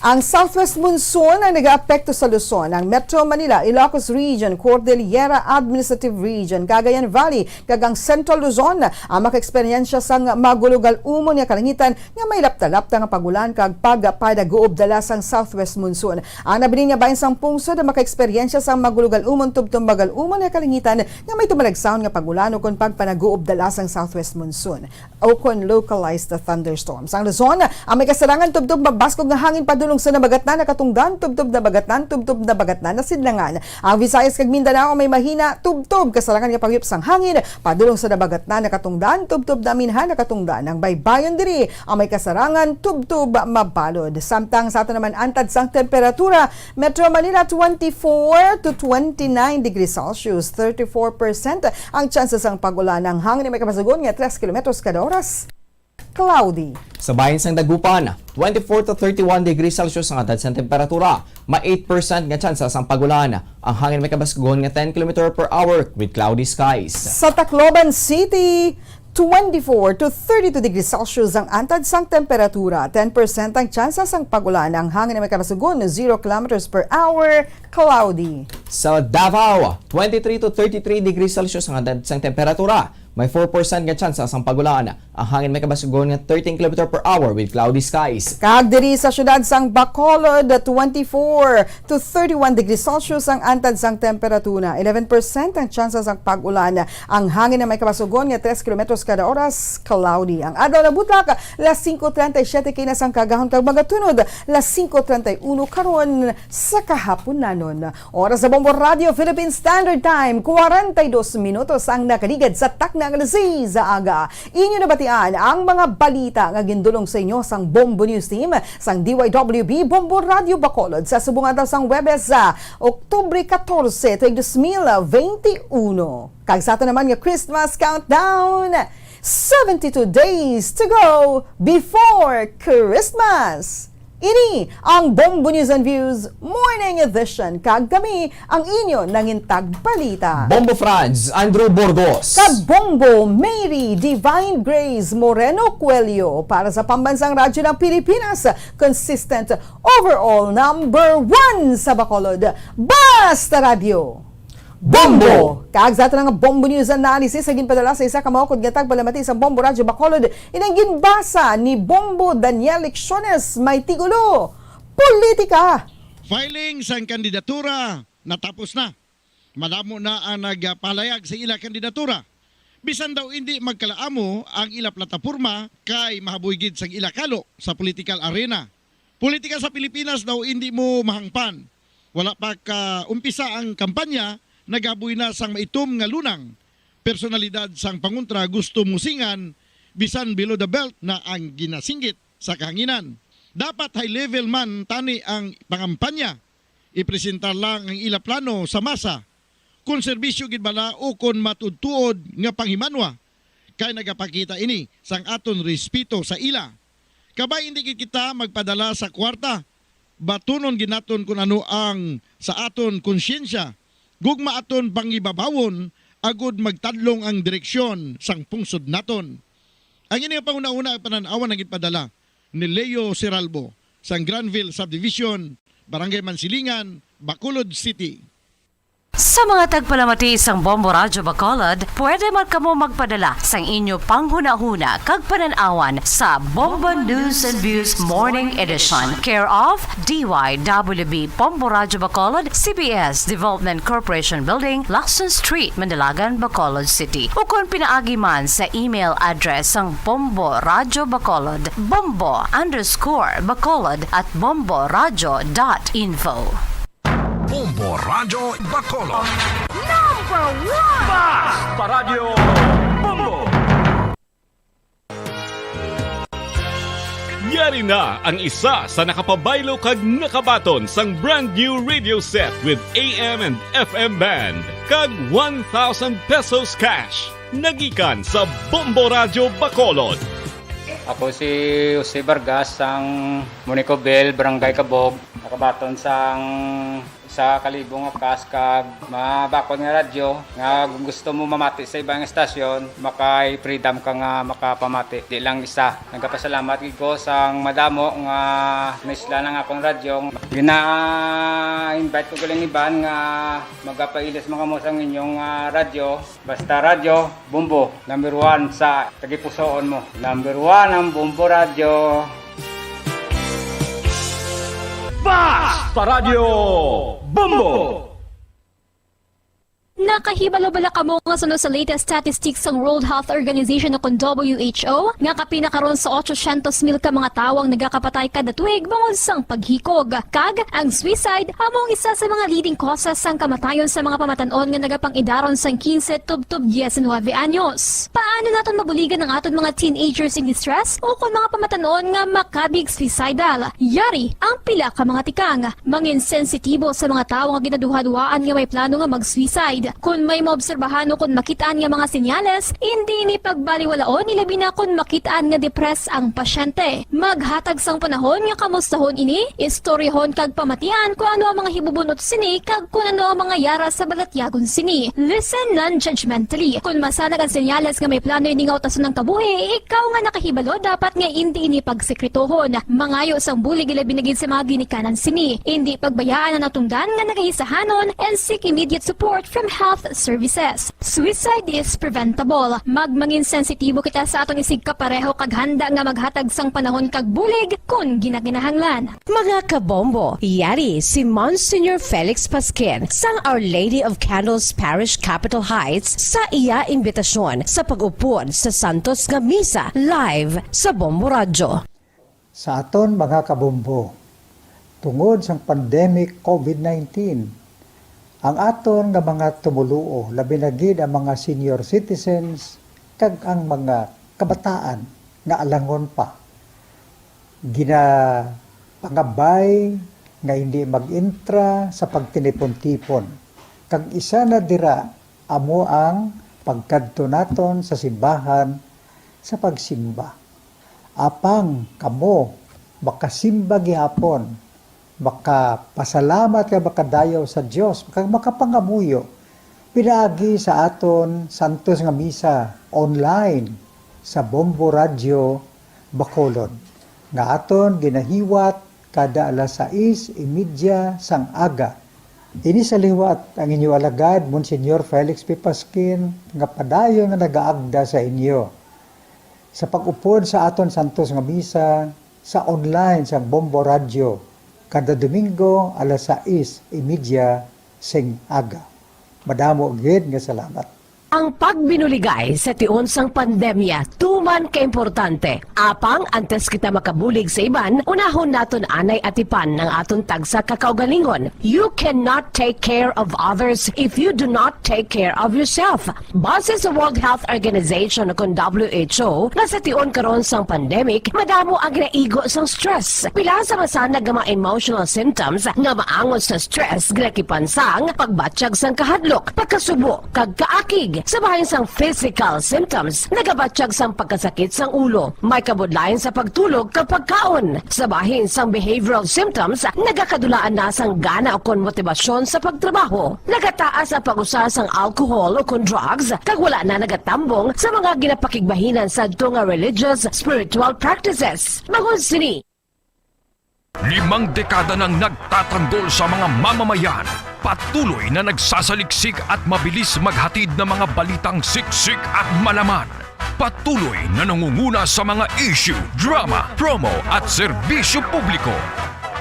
Ang southwest monsoon ang nagaapekto sa Luzon, ang Metro Manila, Ilocos Region, Cordillera Administrative Region, Cagayan Valley, kag ang Central Luzon. Ang makaeksperyensya sang magulugal umon nga kalangitan nga may lapta-lapta nga pag-ulan kag pagpanaguob dala sang southwest monsoon. Ang nabilin nga bahin sang pungsod makaeksperyensya sang magulugal umon tubtob magal umon nga kalangitan nga may tumalagsahon nga pag-ulan ukon pagpanaguob dala sang southwest monsoon ukon localized thunderstorms. Ang Luzon, ang may kasarangan tubtob mabaskog nga hangin padulong sa nabagatnan nga katungdan tubtob nabagatnan tubtob nabagatnan nga sidlangan. Ang Visayas kag Mindanao may mahina tubtob kasarangan nga pagyup sang hangin padulong sa nabagatnan nga katungdan tubtob naminhan nga katungdan. Ang baybayon diri ang may kasarangan tubtob mabalod. Samtang sa aton naman antad sang temperatura, Metro Manila, twenty-four to twenty-nine degrees Celsius, thirty-four percent ang tsansa sang pag-ulan. Ang hangin may kabasugon nga tres kilometros kada oras. Cloudy. Sa bahin sang Dagupan, twenty-four to thirty-one degrees Celsius ang antad sang temperatura. May eight percent nga tsansa sang pag-ulan. Ang hangin may kabaskugon nga ten kilometer per hour with cloudy skies. Sa Tacloban City, twenty-four to thirty-two degrees Celsius ang antad sang temperatura. Ten percent ang tsansa sang pag-ulan. Ang hangin may kabaskugon, zero kilometers per hour, cloudy. Sa Davao, twenty-three to thirty-three degrees Celsius ang antad sang temperatura. May four percent nga tsansa sang pag-ulan. Ang hangin may kabaskugon nga thirteen kilometer per hour with cloudy skies. Kag diri sa siyudad sang Bacolod, twenty-four to thirty-one degrees Celsius ang antad sang temperatura. Eleven percent ang tsansa sang pag-ulan. Ang hangin na may kabaskugon nga tres kilometros kada oras, cloudy. Ang adlaw nabutlak, las singko treinta y siete kaina sang kaagahon kag magatunod, las singko treinta y uno karon sa kahapunanon. Oras sa Bombo Radio Philippine Standard Time, kwarenta y dos minutos ang nakaligad sa takna nga alas seis sa aga. Inyo nabatian ang mga balita nga gindulong sa inyo sang Bombo News Team sang D Y W B Bombo Radio Bacolod sa subong adlaw sang Huwebes, sa Oktubre catorce, tuig dos mil veintiuno. Kag sa ato naman nga Christmas countdown, seventy-two days to go before Christmas. Ini ang Bombo News and Views Morning Edition, kag kami ang inyo nangintag balita. Bombo Franz, Andrew Burgos. Kag Bombo Mary Divine Grace Moreno Coelho para sa Pambansang Radyo ng Pilipinas, consistent overall number one sa Bacolod. Basta Radyo. Bombo! Kag sa aton nga Bombo News Analysis nga ginpadala sa isa ka maukod nga tagpalamati sa Bombo Radyo Bacolod, inang ginbasa ni Bombo Daniel Lecciones, may tigulo, Politika. Filing sang kandidatura natapos na. Madamo na ang nagpalayag sa ila kandidatura. Bisan daw indi magkalaamo ang ila plataporma kay mahaboy gid sang ila kalo sa political arena. Politika sa Pilipinas daw indi mo mahangpan. Wala pa ka umpisa ang kampanya, nagaboy na sang maitom nga lunang personalidad sang pangontra gusto musingan, bisan below the belt na ang ginasinggit sa kahanginan. Dapat high level man tani ang pangampanya, ipresentar lang ang ila plano sa masa, kon serbisyo gid bala o kon matuod-tuod nga panghimanwa, kay nagapakita ini sang aton respeto sa ila. Kabay hindi gid kita magpadala sa kwarta. Batunon gid naton kun ano ang sa aton konsyensya. Gugma aton pangibabawon agud magtadlong ang direksyon sang pungsod naton. Ang ini nga panghunahuna ang panan-awan nga ginpadala ni Leo Seralbo sang Granville Subdivision, Barangay Mansilingan, Bacolod City. Sa mga tagpalamati sang Bombo Radyo Bacolod, pwede man kamo magpadala sang inyo panghunahuna kag panan-awan sa Bombo News and Views Morning Edition, care of D Y W B Bombo Radyo Bacolod, C B S Development Corporation Building, Lacson Street, Mandalagan, Bacolod City, ukon pinaagi man sa email address sang Bombo Radyo Bacolod, bombo underscore bacolod at bomboradyo dot info. Bombo Radyo Bacolod. Number one! Basta Radyo Bombo! Yari na ang isa sa nakapabaylo kag nakabaton sang brand new radio set with A M and F M band kag one thousand pesos cash nagikan sa Bombo Radyo Bacolod. Ako si Jose Vargas sang Monico Bell, Barangay Cabog, nakabaton sang sa kalibo nga kas kag mabakod nga radyo nga kung gusto mo mamati sa ibang estasyon, makay freedom ka nga makapamati, di lang isa. Nagapasalamat gid ko sang madamo nga naisla ang akon radyo. Gina-invite ko galing iban nga magapailis mga mo sang inyong, ah, radyo. Basta Radyo, Bombo, number one sa tagipusoon mo. Number one ang Bombo Radyo. Basta Radyo Bombo! Nakahibalo bala kamo nga suno sa latest statistics sang World Health Organization o kon W H O nga kapin na karon sa ochocientos mil ka mga tawo ang nagakapatay kada tuig bangod sang paghikog? Kag ang suicide amo ang isa sa mga leading causes sang kamatayon sa mga pamatan-on nga nagapang-idaron sang quince tubtob diecinuebe anyos. Paano naton mabuligan ang aton mga teenagers in distress o kon mga pamatan-on nga makabig suicidal? Yari ang pila ka mga tikang. Mangin sensitibo sa mga tawo nga ginaduhaduhaan nga may plano nga mag-suicide. Kon may maobserbahan o kon makit-an nga mga senyales, indi ini pagbaliwalaon, ilabi na kon makit-an nga depressed ang pasyente. Maghatag sang panahon nga kamustahon ini, istoryahon kag pamatian kon ano ang mga hibubunot sini kag kon ano ang mga yara sa balatyagon sini. Listen non-judgmentally. Kon masanag ang senyales nga may plano ini nga utason ang kabuhi, ikaw nga nakahibalo dapat nga indi ini pagsekretohon. Mangayo sang bulig ilabi na gid sa mga ginikanan sini. Indi pagbayaan ang natungdan nga nagahisahanon and seek immediate support from health services. Suicide is preventable. Magmangin sensitibo kita sa aton isigkapareho kag handa nga maghatag sang panahon kag bulig kon ginakinahanglan. Mga kabombo, yari si Monsignor Felix Pasquin sang Our Lady of Candles Parish, Capitol Heights, sa iya imbitasyon sa pag-upod sa Santos nga Misa live sa Bombo Radyo. Sa aton mga kabombo, tungod sang pandemic COVID nineteen, ang aton nga mga tumoluo, labi na gid ang mga senior citizens kag ang mga kabataan nga alangon pa, ginapangabay nga hindi mag-intra sa pagtinipon-tipon, kag isa na dira amo ang pagkadto naton sa simbahan sa pagsimba. Apang kamo makasimba gihapon, makapasalamat kag makadayaw sa Dios, kag makapangamuyo pinaagi sa aton santos nga misa online sa Bombo Radyo Bacolod, nga aton ginahiwat kada alas sais y media sang aga. Ini sa liwat ang inyo alagad, Monsignor Felix P. Pasquin, nga padayon nga nagaagda sa inyo sa pag-upod sa aton santos nga misa sa online sang Bombo Radyo kada Domingo alas sais y media sing aga. Madamo gid nga salamat. Ang pagbinuligay sa tion sang pandemya tuman kaimportante. Apang antes kita makabulig sa iban, unahon naton anay atipan ang aton tagsa ka kaugalingon. You cannot take care of others if you do not take care of yourself. Base sa World Health Organization o kon W H O, nga sa tion karon sang pandemic, madamo ang ginaigo sang stress. Pila sa masanag nga mga emotional symptoms nga maangot sa stress ginakipan sang pagbatyag sang kahadlok, pagkasubo, kag kaakig, Sa bahin sang physical symptoms, nagabatyag sang pagkasakit sang ulo, may kabudlayan sa pagtulog kag pagkaon. Sa bahin sang behavioral symptoms, nagakadulaan na sang gana ukon motibasyon sa pagtrabaho. Nagataas ang pag-usar sang alcohol ukon drugs, kag wala na nagatambong sa mga ginapakigbahinan sadto nga religious, spiritual practices. Bangod sini, Limang dekada nang nagtatanggol sa mga mamamayan, patuloy na nagsasaliksik at mabilis maghatid ng mga balitang siksik at malaman. Patuloy na nangunguna sa mga issue, drama, promo at serbisyo publiko.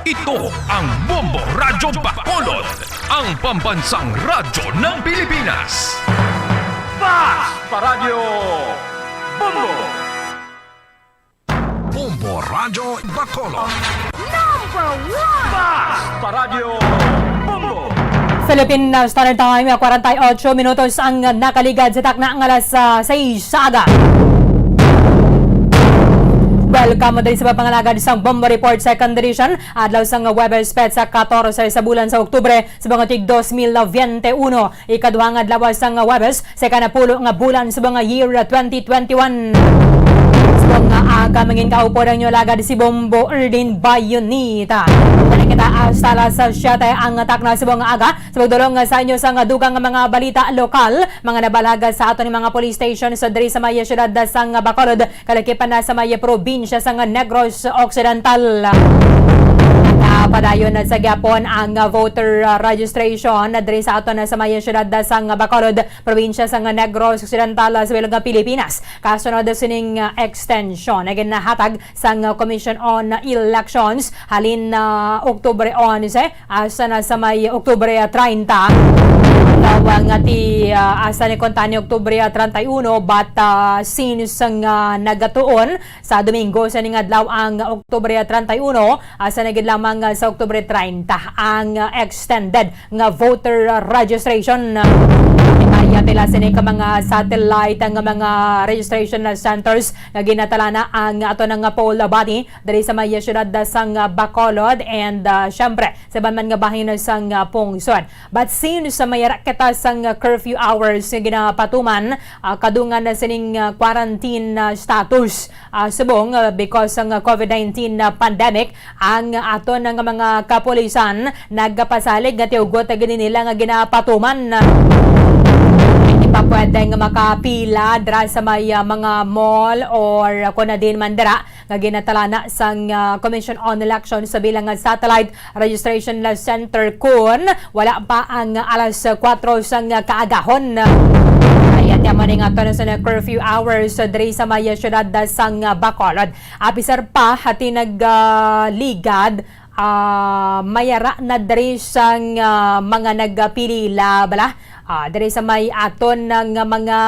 Ito ang Bombo Radyo Bacolod, ang pambansang radyo ng Pilipinas. Fast Paradyo Bombo! Bombo Radyo Bacolod. Number one! Fast Paradyo Bombo! Philippine Standard Time, kwarenta y ocho minutos ang nakaligad sa takna nga alas, ah, sais sa aga. Welcome din sa pangalagad sang Bombo Report Second Edition, adlaw sang Huwebes, petsa katorse sa bulan sa Oktubre, sa mga tig dos mil bente uno. Ikaduha nga adlaw sang Huwebes, sa ikanapulo nga bulan sa mga year twenty twenty-one. Sa mga aga, mangin kaupod ang inyo alagad si Bombo Erdin Bayonita. Balik kita hasta alas siyete ang takna sa mga aga. Sa pagdulong sa inyo sang dugang nga mga balita lokal, mga nabalag sa aton mga police stations diri sa may siyudad sang Bacolod, kalakipan na sa may probinsya sang Negros Occidental. Nagapadayon na sa gyapon ang voter, ah, registration diri sa aton sa may siyudad sang Bacolod, probinsya sang Negros Occidental, sa bilog nga Pilipinas. Kasunod sining, ah, extension na ginahatag sang Commission on Elections halin na Oktubre onse, asa na sa may Oktubre treinta. Daw nga ti, ah, asa ni konta ni Oktubre treinta y uno, but, ah, since nga nagatuon sa Domingo sa ning adlaw ang Oktubre treinta y uno, asa na gid lamang sa Oktubre treinta ang extended nga voter registration. May pila sini ka mga satellite nga mga registration centers nga ginatalana ang aton nga poll body diri sa may siyudad sang Bacolod and, ah, syempre, sa iban man nga bahin sang, ah, pungsod. But since sa may ra kita sang, ah, curfew hours nga ginapatuman, ah, kadungan na sining, ah, quarantine, ah, status, ah, subong, ah, because sang, ah, covid nineteen na pandemic, ang aton nga mga kapulisan nagapasalig nga tiugot gid nila nga ginapatuman. Hindi pa pwede nga makapila dira sa may, ah, mga mall or, ah, kung na din man dira nga ginatalana sang, ah, Commission on Elections sa bilang nga satellite registration center kun wala pa ang alas kuwatro sang kaagahon. Kaya ti amo ni nga aton sa curfew hours diri sa may siyudad sang Bacolod. Apisar pa hati nag, ah, ligad, ah, mayara na diri sang, ah, mga nagapilila bala. Ah, diri sa may aton nga mga,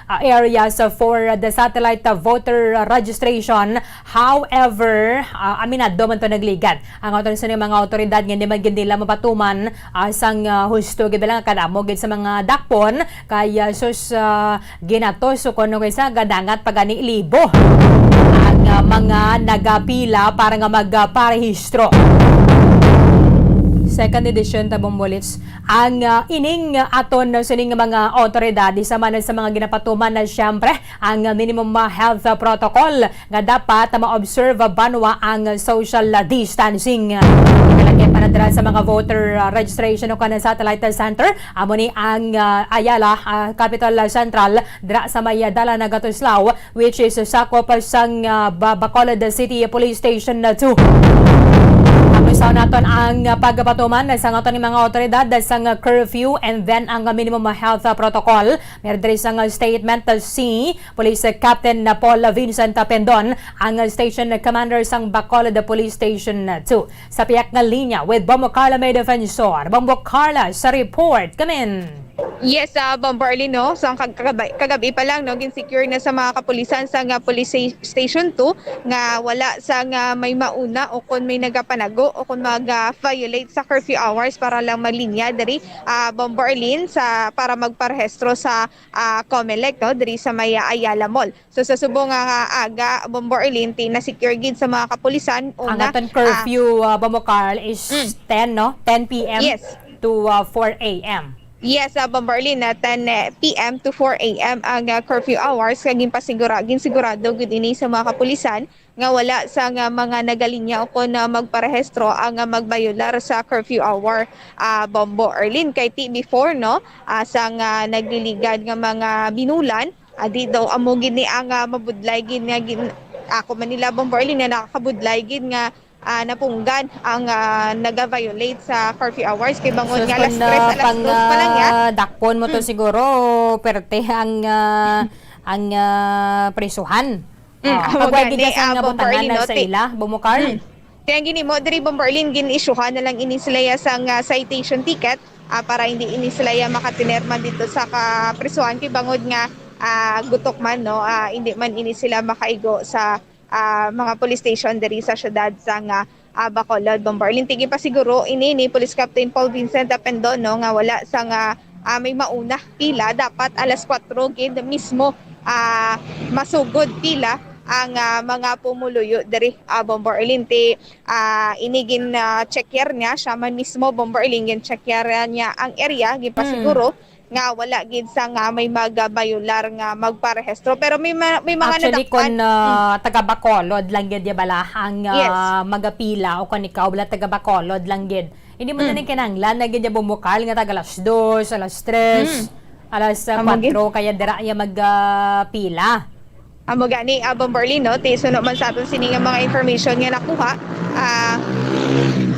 ah, areas for the satellite voter registration. However, ah, aminado man to nagligad ang aton sa mga awtoridad nga hindi man gid nila mapatuman, ah, sang, ah, husto gid lang kadamo gid sa mga dakpon kay, ah, sus, ah, ginatos o kuno kaysa gadangat pa gani libo ang, ah, mga nagapila para nga magparehistro. Second edition, Tabong Bullets. Ang, ah, ining aton sining mga awtoridad, isa man sa mga ginapatuman na siyempre ang minimum, ah, health, ah, protocol nga dapat ma-observe banwa ang social, ah, distancing. Ikalagay pa na dira sa mga voter, ah, registration o kanang satellite center, amo ni ang, ah, Ayala, ah, Capital Central, dira sa may, ah, Dalan Nagatuslaw, which is sakop sang, ah, Ba-, Bacolod City Police Station two. Tapos sa naton ang, ah, pagpatuman sa aton mga awtoridad sang, ah, curfew and then ang, ah, minimum health, ah, protocol. Meron diri sang, ah, statement, ah, si Police Captain Paul Vincent Pendon, ang, ah, station commander sang Bacolod Police Station two. Sa piyak nga linya with Bombo Carla May Defensor. Bombo Carla sa report. Kamin. Yes, ah, Bombo Arlene, no? So, ang kag-, kagabay, kagabi pa lang, no, gin-secure na sa mga kapulisan sa nga Police Sa-, Station two nga wala sa nga may mauna o kung may nagapanago o kung mag, ah, violate sa curfew hours para lang maglinya diri, ah, Bombo Arlene, sa, para magparehistro sa, ah, Comelec, no, diri sa may, ah, Ayala Mall. So, sa subong nga, nga aga, Bombo Arlene, ti na-secure gid sa mga kapulisan. Ang una, aton ah, curfew, ah, Bombo Carl, is Mm. ten, no? Ten p m Yes. to, ah, four a m. Yes, ah, Bombo Arlene, ah, ten p m to four a m ang, ah, curfew hours, kag ginpasigura-, ginsigurado gid ini sa mga kapulisan nga wala sang mga nagalinya o kon, ah, magparehistro ang, ah, magbayolar sa curfew hour, ah, Bombo Arlene. Kay ti before, no, ah, sang, ah, nagliligad nga mga binulan, ah, di daw amo gid ni ang, ah, mabudlay gid nga gin-, ako man nila, Bombo Arlene, nga nakakabudlay gid nga ah, napunggan ang, ah, naga-violate sa curfew hours kay bangod nga alas tres, alas dos pa lang ya. Dakpon mo to siguro, perte ang, ah, ang, ah, prisuhan. Mm, ah, amo pagwagi gani, ka sa ah, nga butangan na sa ila, Bombo Carl? Mm. Kaya gini mo, diri, Bombo Arlene, gin-isyuhan na lang ini sila ya sang, ah, citation ticket, ah, para hindi ini sila ya makatinerman dito sa kaprisuhan kay bangod nga, ah, gutok man, no, ah, hindi man ini sila makaigo sa ah, mga police station diri sa siyudad sang, ah, Bacolod, Bombo Arlene. Ti ginpasiguro ini ni Police Captain Paul Vincent Apendon, no, nga wala sang, ah, ah, may mauna pila, dapat alas kuwatro gid mismo, ah, masugod pila ang, ah, mga pumuluyo diri, ah, Bombo Arlene. Ti, ah, ini gin, ah, checker niya, siya man mismo, Bombo Arlene, gin checker niya ang area, ginpasiguro nga wala gid sang may magabayular nga magparehistro. Pero may ma-, may mga Actually, nadakpan, kon, ah, taga Bacolod lang gid ya bala ang, ah, magapila o kon ikaw bala taga Bacolod lang gid. Hindi mo na ni kinahanglan na gid ya bumukal nga taga alas dos, alas tres, alas, ah, kuwatro, kaya dira ya mag, ah, pila. Amo gani, ah, Bombo Arlene, no? Ti suno man sa aton sini nga mga information nga nakuha, ah,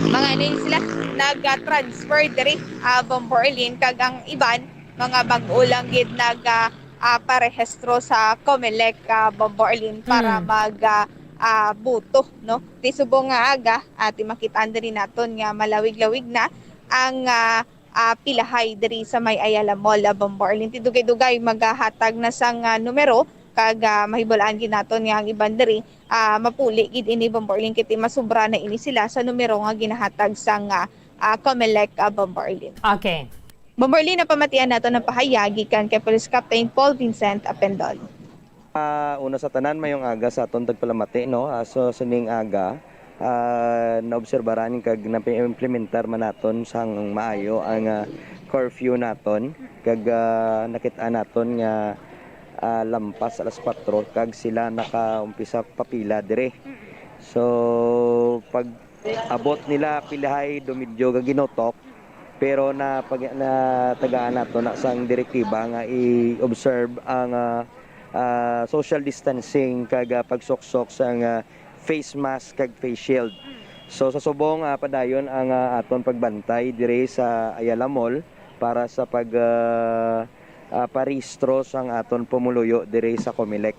mga ano yun sila, nag-transfer diri, ah, Bombo Arlene, kag ang iban, mga bag-o lang gid nag, ah, ah, parehistro sa Comelec, ah, Bombo Arlene, para mag, ah, ah, boto, no? Ti subong nga aga, ah, ti makitaan diri naton nga malawig-lawig na ang, ah, ah, pilahay diri sa may Ayala Mall, ah, Bombo Arlene. Ti dugay-dugay magahatag na sang, ah, numero kag, ah, mahibal-an gid naton nga ang iban diri, ah, mapuli gid ini, Bombo Arlene, kay ti masubra na ini sila sa numero nga ginahatag sang, ah, ah, Comelec, ah, Bombo Arlene. Okay. Bombo Arlene, napamatian naton ang pahayag gikan kay Police Captain Paul Vincent Apendon. Ah, una sa tanan, mayong aga sa aton tagpalamati, no? Ah, so, sining aga, ah, naobserbaran kag naimplementar man naton sang maayo ang, ah, curfew naton, kag, ah, nakit-an naton nga, ah, lampas alas kuwatro kag sila nakaumpisa papila diri. So, pag abot nila, pilahay do medyo gaginutok, pero na pag-, natagaan nato na sang direktiba nga i-observe ang, ah, ah, social distancing kag, ah, pagsuksok sang, ah, face mask kag face shield. So, sa subong, ah, padayon ang, ah, aton pagbantay diri sa Ayala Mall para sa pag, ah, ah, parehistro sang aton pumuluyo diri sa Comelec.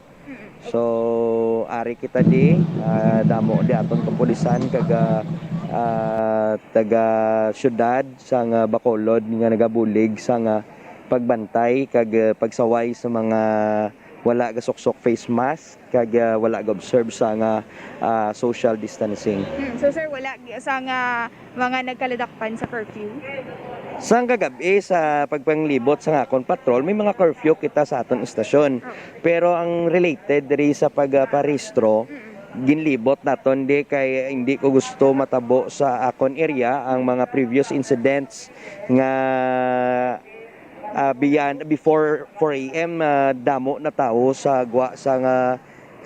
So, ari kita di, ah, damo di aton kapulisan kag, ah, ah, taga-siyudad sang, ah, Bacolod nga nagabulig sang, ah, pagbantay kag, ah, pagsaway sa mga wala gasuksok face mask kag, ah, wala ga-observe sang, ah, ah, social distancing. Hmm, so, sir, wala gi-, sang, ah, mga nagkaladakpan sa curfew? Sang kagab-i, sa pagpanglibot sa akon patrol, may mga curfew kita sa aton istasyon. Okay. Pero ang related diri sa pag, ah, parehistro, ginlibot naton di kay hindi ko gusto matabo sa akon area ang mga previous incidents nga, ah, beyond, before four a m, ah, damo na tawo sa gwa sa nga,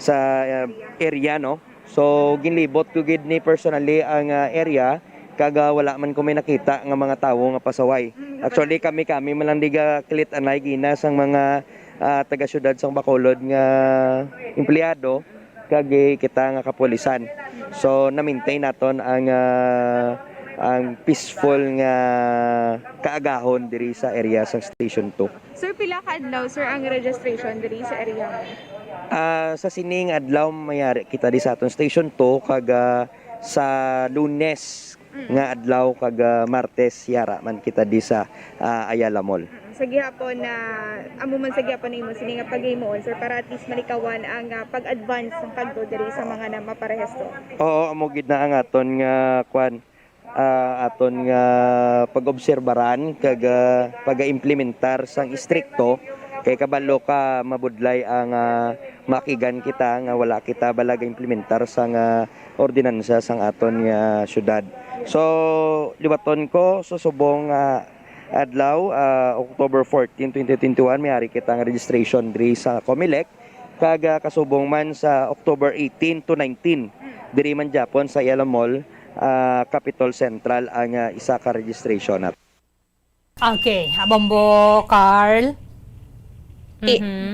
sa, ah, area, no? So, ginlibot ko gid ni personally ang, ah, area, kag, ah, wala man ko may nakita nga mga tawo nga pasaway. Mm, dapat. Actually, kami-kami man lang di ga kilit-anay gina sang mga, ah, taga-siyudad sang Bacolod nga empleyado, kag, eh, kita nga kapulisan. So, na-maintain naton ang, ah, ang peaceful nga kaagahon diri sa area sang Station two. Sir, pila ka adlaw, sir, ang registration diri sa area mo? Ah, sa sining adlaw, mayari kita di sa aton Station two, kag, ah, sa Lunes Mm. nga adlaw, kag, ah, Martes, yara man kita di sa, ah, Ayala Mall. Mm, sa gihapon na, amo man sa gihapon na imo sini nga paghimuon, sir, para at least malikawan ang, ah, pag-advance sang kadto diri sa mga na maparehistro. Oo, amo gid na ang aton nga, kwan, ah, aton nga pag-obserbaran kag, ah, pag-implementar sang istrikto, kay kabalo ka mabudlay ang, ah, makigan kita nga wala kita bala ga-implementar sang, ah, ordinansa sang aton nga syudad. So, liwaton ko, so subong, ah, adlaw, ah, October fourteen, twenty twenty-one, may ari kita nga registration diri sa Comelec. Kag, ah, kasubong man sa October eighteen to nineteen, diri man gyapon sa Ayala Mall, ah, Capitol Central ang, ah, isa ka registration. Okay, ah, Bombo Carl. Ti- Mhm.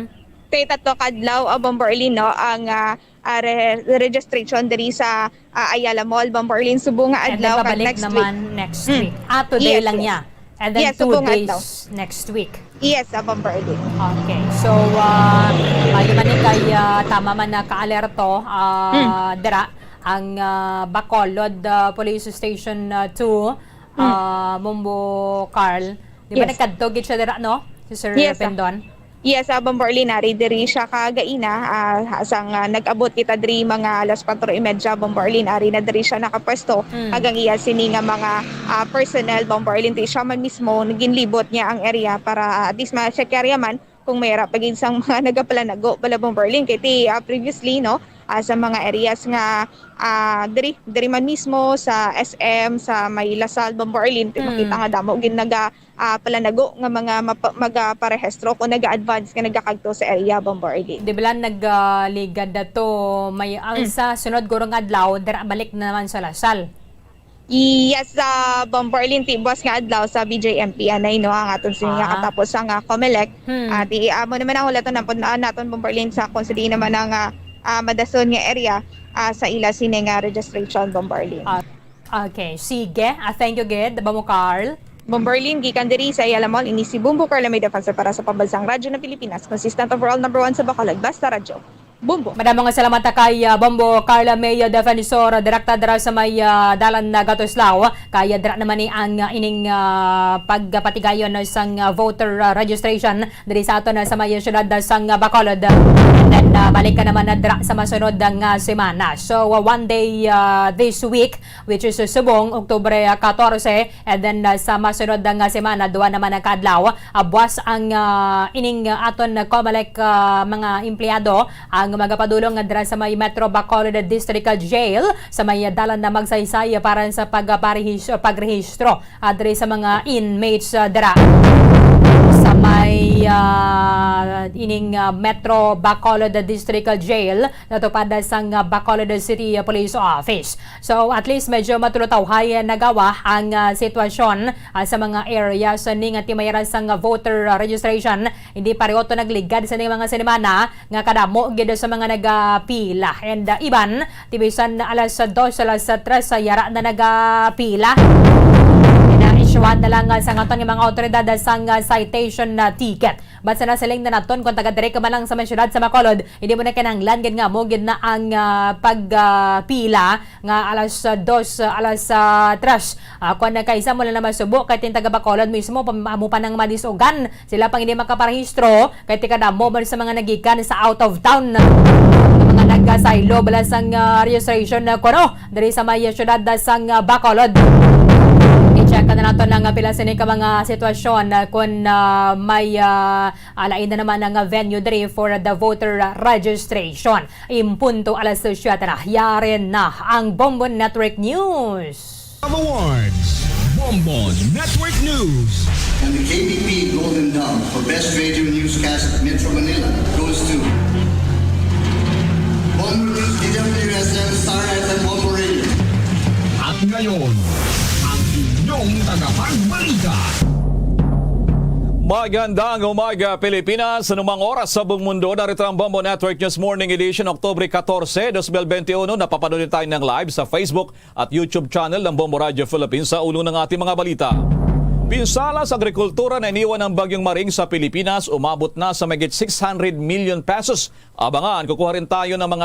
Ti tatlo ka adlaw, ah, Bombo Arlene, no, ang ah, ah, re- registration diri sa ah, Ayala Mall, Bombo Arlene, subong nga And then adlaw kag babalik next naman week. next week. Ah, today Yes, lang yes. niya. And then Yes, two subong days adlaw. Next week. Yes, ah, Bombo Arlene. Okay. So, uh, bali man ni kay ah, tama man na kaalerto, ah, dira ang ah, Bacolod ah, Police Station ah, two, ah, Bombo Carl. Di ba Yes. nagkadto gid siya dira, no? Si Sir Yes, ah. Pendon? Yes, ah, Bombo Arlene, ari diri siya kagaina, ah, sang ah, nag-abot kita diri mga alas kwatro y medya, Bombo Arlene, ari na diri siya nakapwesto. Mm. Kag ang iya sini nga mga ah, personnel, Bombo Arlene, ti siya man mismo naginlibot niya ang area para ah, at least ma-check area man kung may ara pa gid sang mga nagapalanago bala, Bombo Arlene, kay ti ah, previously, no, ah, sa mga areas nga ah, diri diri man mismo sa S M, sa may Lasal, Bombo Arlene, ti Mm. makita nga damo gid naga ah, palanago nga mga mapa- magaparehistro kung naga-advance nga nagakagto sa area, Bombo Arlene. Di ba lang nagligad na to? May ang sa sunod gurong adlaw, dira balik na naman sa Lasal. Yes, sa Bombo Arlene, ti buwas nga adlaw sa B J M P anay, no, ang aton sini nga Ah. katapos ang ah, Comelec. Hmm. Ah, ti amo naman ang hulat naton, ah, naton, Bombo Arlene, sa kung sino naman ang ah, ah, madason nga area ah, sa ila sini nga registration, Bombo Arlene. Ah, okay, sige. Ah, thank you gid, Bombo Carl. Bombo Arlene, gikan diri sa Ayala Mall, ini si Bombo Carla May Defensor para sa Pambansang Radyo ng Pilipinas, consistent overall number one sa Bacolod, basta radyo. Bombo. Madamo nga salamat ta kay ah, Bombo Carla May, ah, Defensor, direkta dira sa may ah, dalan na Gatoslaw. Kaya dira naman ni ang ah, ining ah, pagpatigayon sang ah, voter ah, registration diri sa aton ah, sa may siyudad ah, sang ah, Bacolod. And then ah, balik ka naman na dira sa masunod ah, nga semana. So ah, one day ah, this week, which is uh, subong, Oktubre ah, katorse, and then ah, sa masunod ah, nga semana, duwa naman ang kaadlaw, ah, buwas ang ah, ining ah, aton ah, Comelec ah, mga empleyado ang magapadulong nga dira sa may Metro Bacolod District Jail sa may dalan na Magsaysay para sa pagparehis- pagrehistro ah, diri sa mga inmates ah, dira sa may ah, ining ah, Metro Bacolod District Jail natupad sang ah, Bacolod City Police Office. So at least medyo matulutawhay nagawa ang ah, sitwasyon ah, sa mga areas ni nga timayra sang ah, voter ah, registration. Hindi pareho to nagligad sa mga sinimana nga kadamo gid sa mga nagapila. And ah, iban, ti bisan alas dos, alas tres sa yara na nagapila. Na-issuean na lang ah, sa aton nga mga awtoridad sang ah, citation na ticket. But sa nasiling na naton, kung taga diri ka man lang sa may syudad sa Bacolod, hindi mo na kinahanglan gid nga mo gid na ang ah, pagpila nga alas ah, dos, ah, alas ah, tres. Ah, kung nagkaisa mo lang na masubo, kay tin taga Bacolod mismo, pam- amo pa nang madisugan. Sila pang hindi makaparehistro, kay tikadamo man sa mga nagikan sa out of town. Mga nagkasaylo, bala sang ah, registration na kuno, diri sa may syudad na sang ah, Bacolod. I-check na nato na nga pila sini ka mga sitwasyon ah, kung ah, may ah, alain na naman ang venue diri for the voter registration. Impunto alas siyete na, yari na ang Bombo Network News. Awards, Bombo Network News. And the K B P Golden Dove for Best Radio Newscast at Metro Manila goes to Bombo News, D W S M, Star F M, Bombo Radio. At ngayon, ang inyong tagapagbalita. Magandang umaga, Pilipinas. Anumang oras sa buong mundo, narito ang Bombo Network News Morning Edition, Oktubre katorse, dos mil benti uno. Napapanood tayo ng live sa Facebook at YouTube channel ng Bombo Radio Philippines. Sa ulo ng ating mga balita. Pinsala sa agrikultura na iniwan ng Bagyong Maring sa Pilipinas, umabot na sa mahigit six hundred million pesos. Abangan, kukuha rin tayo ng mga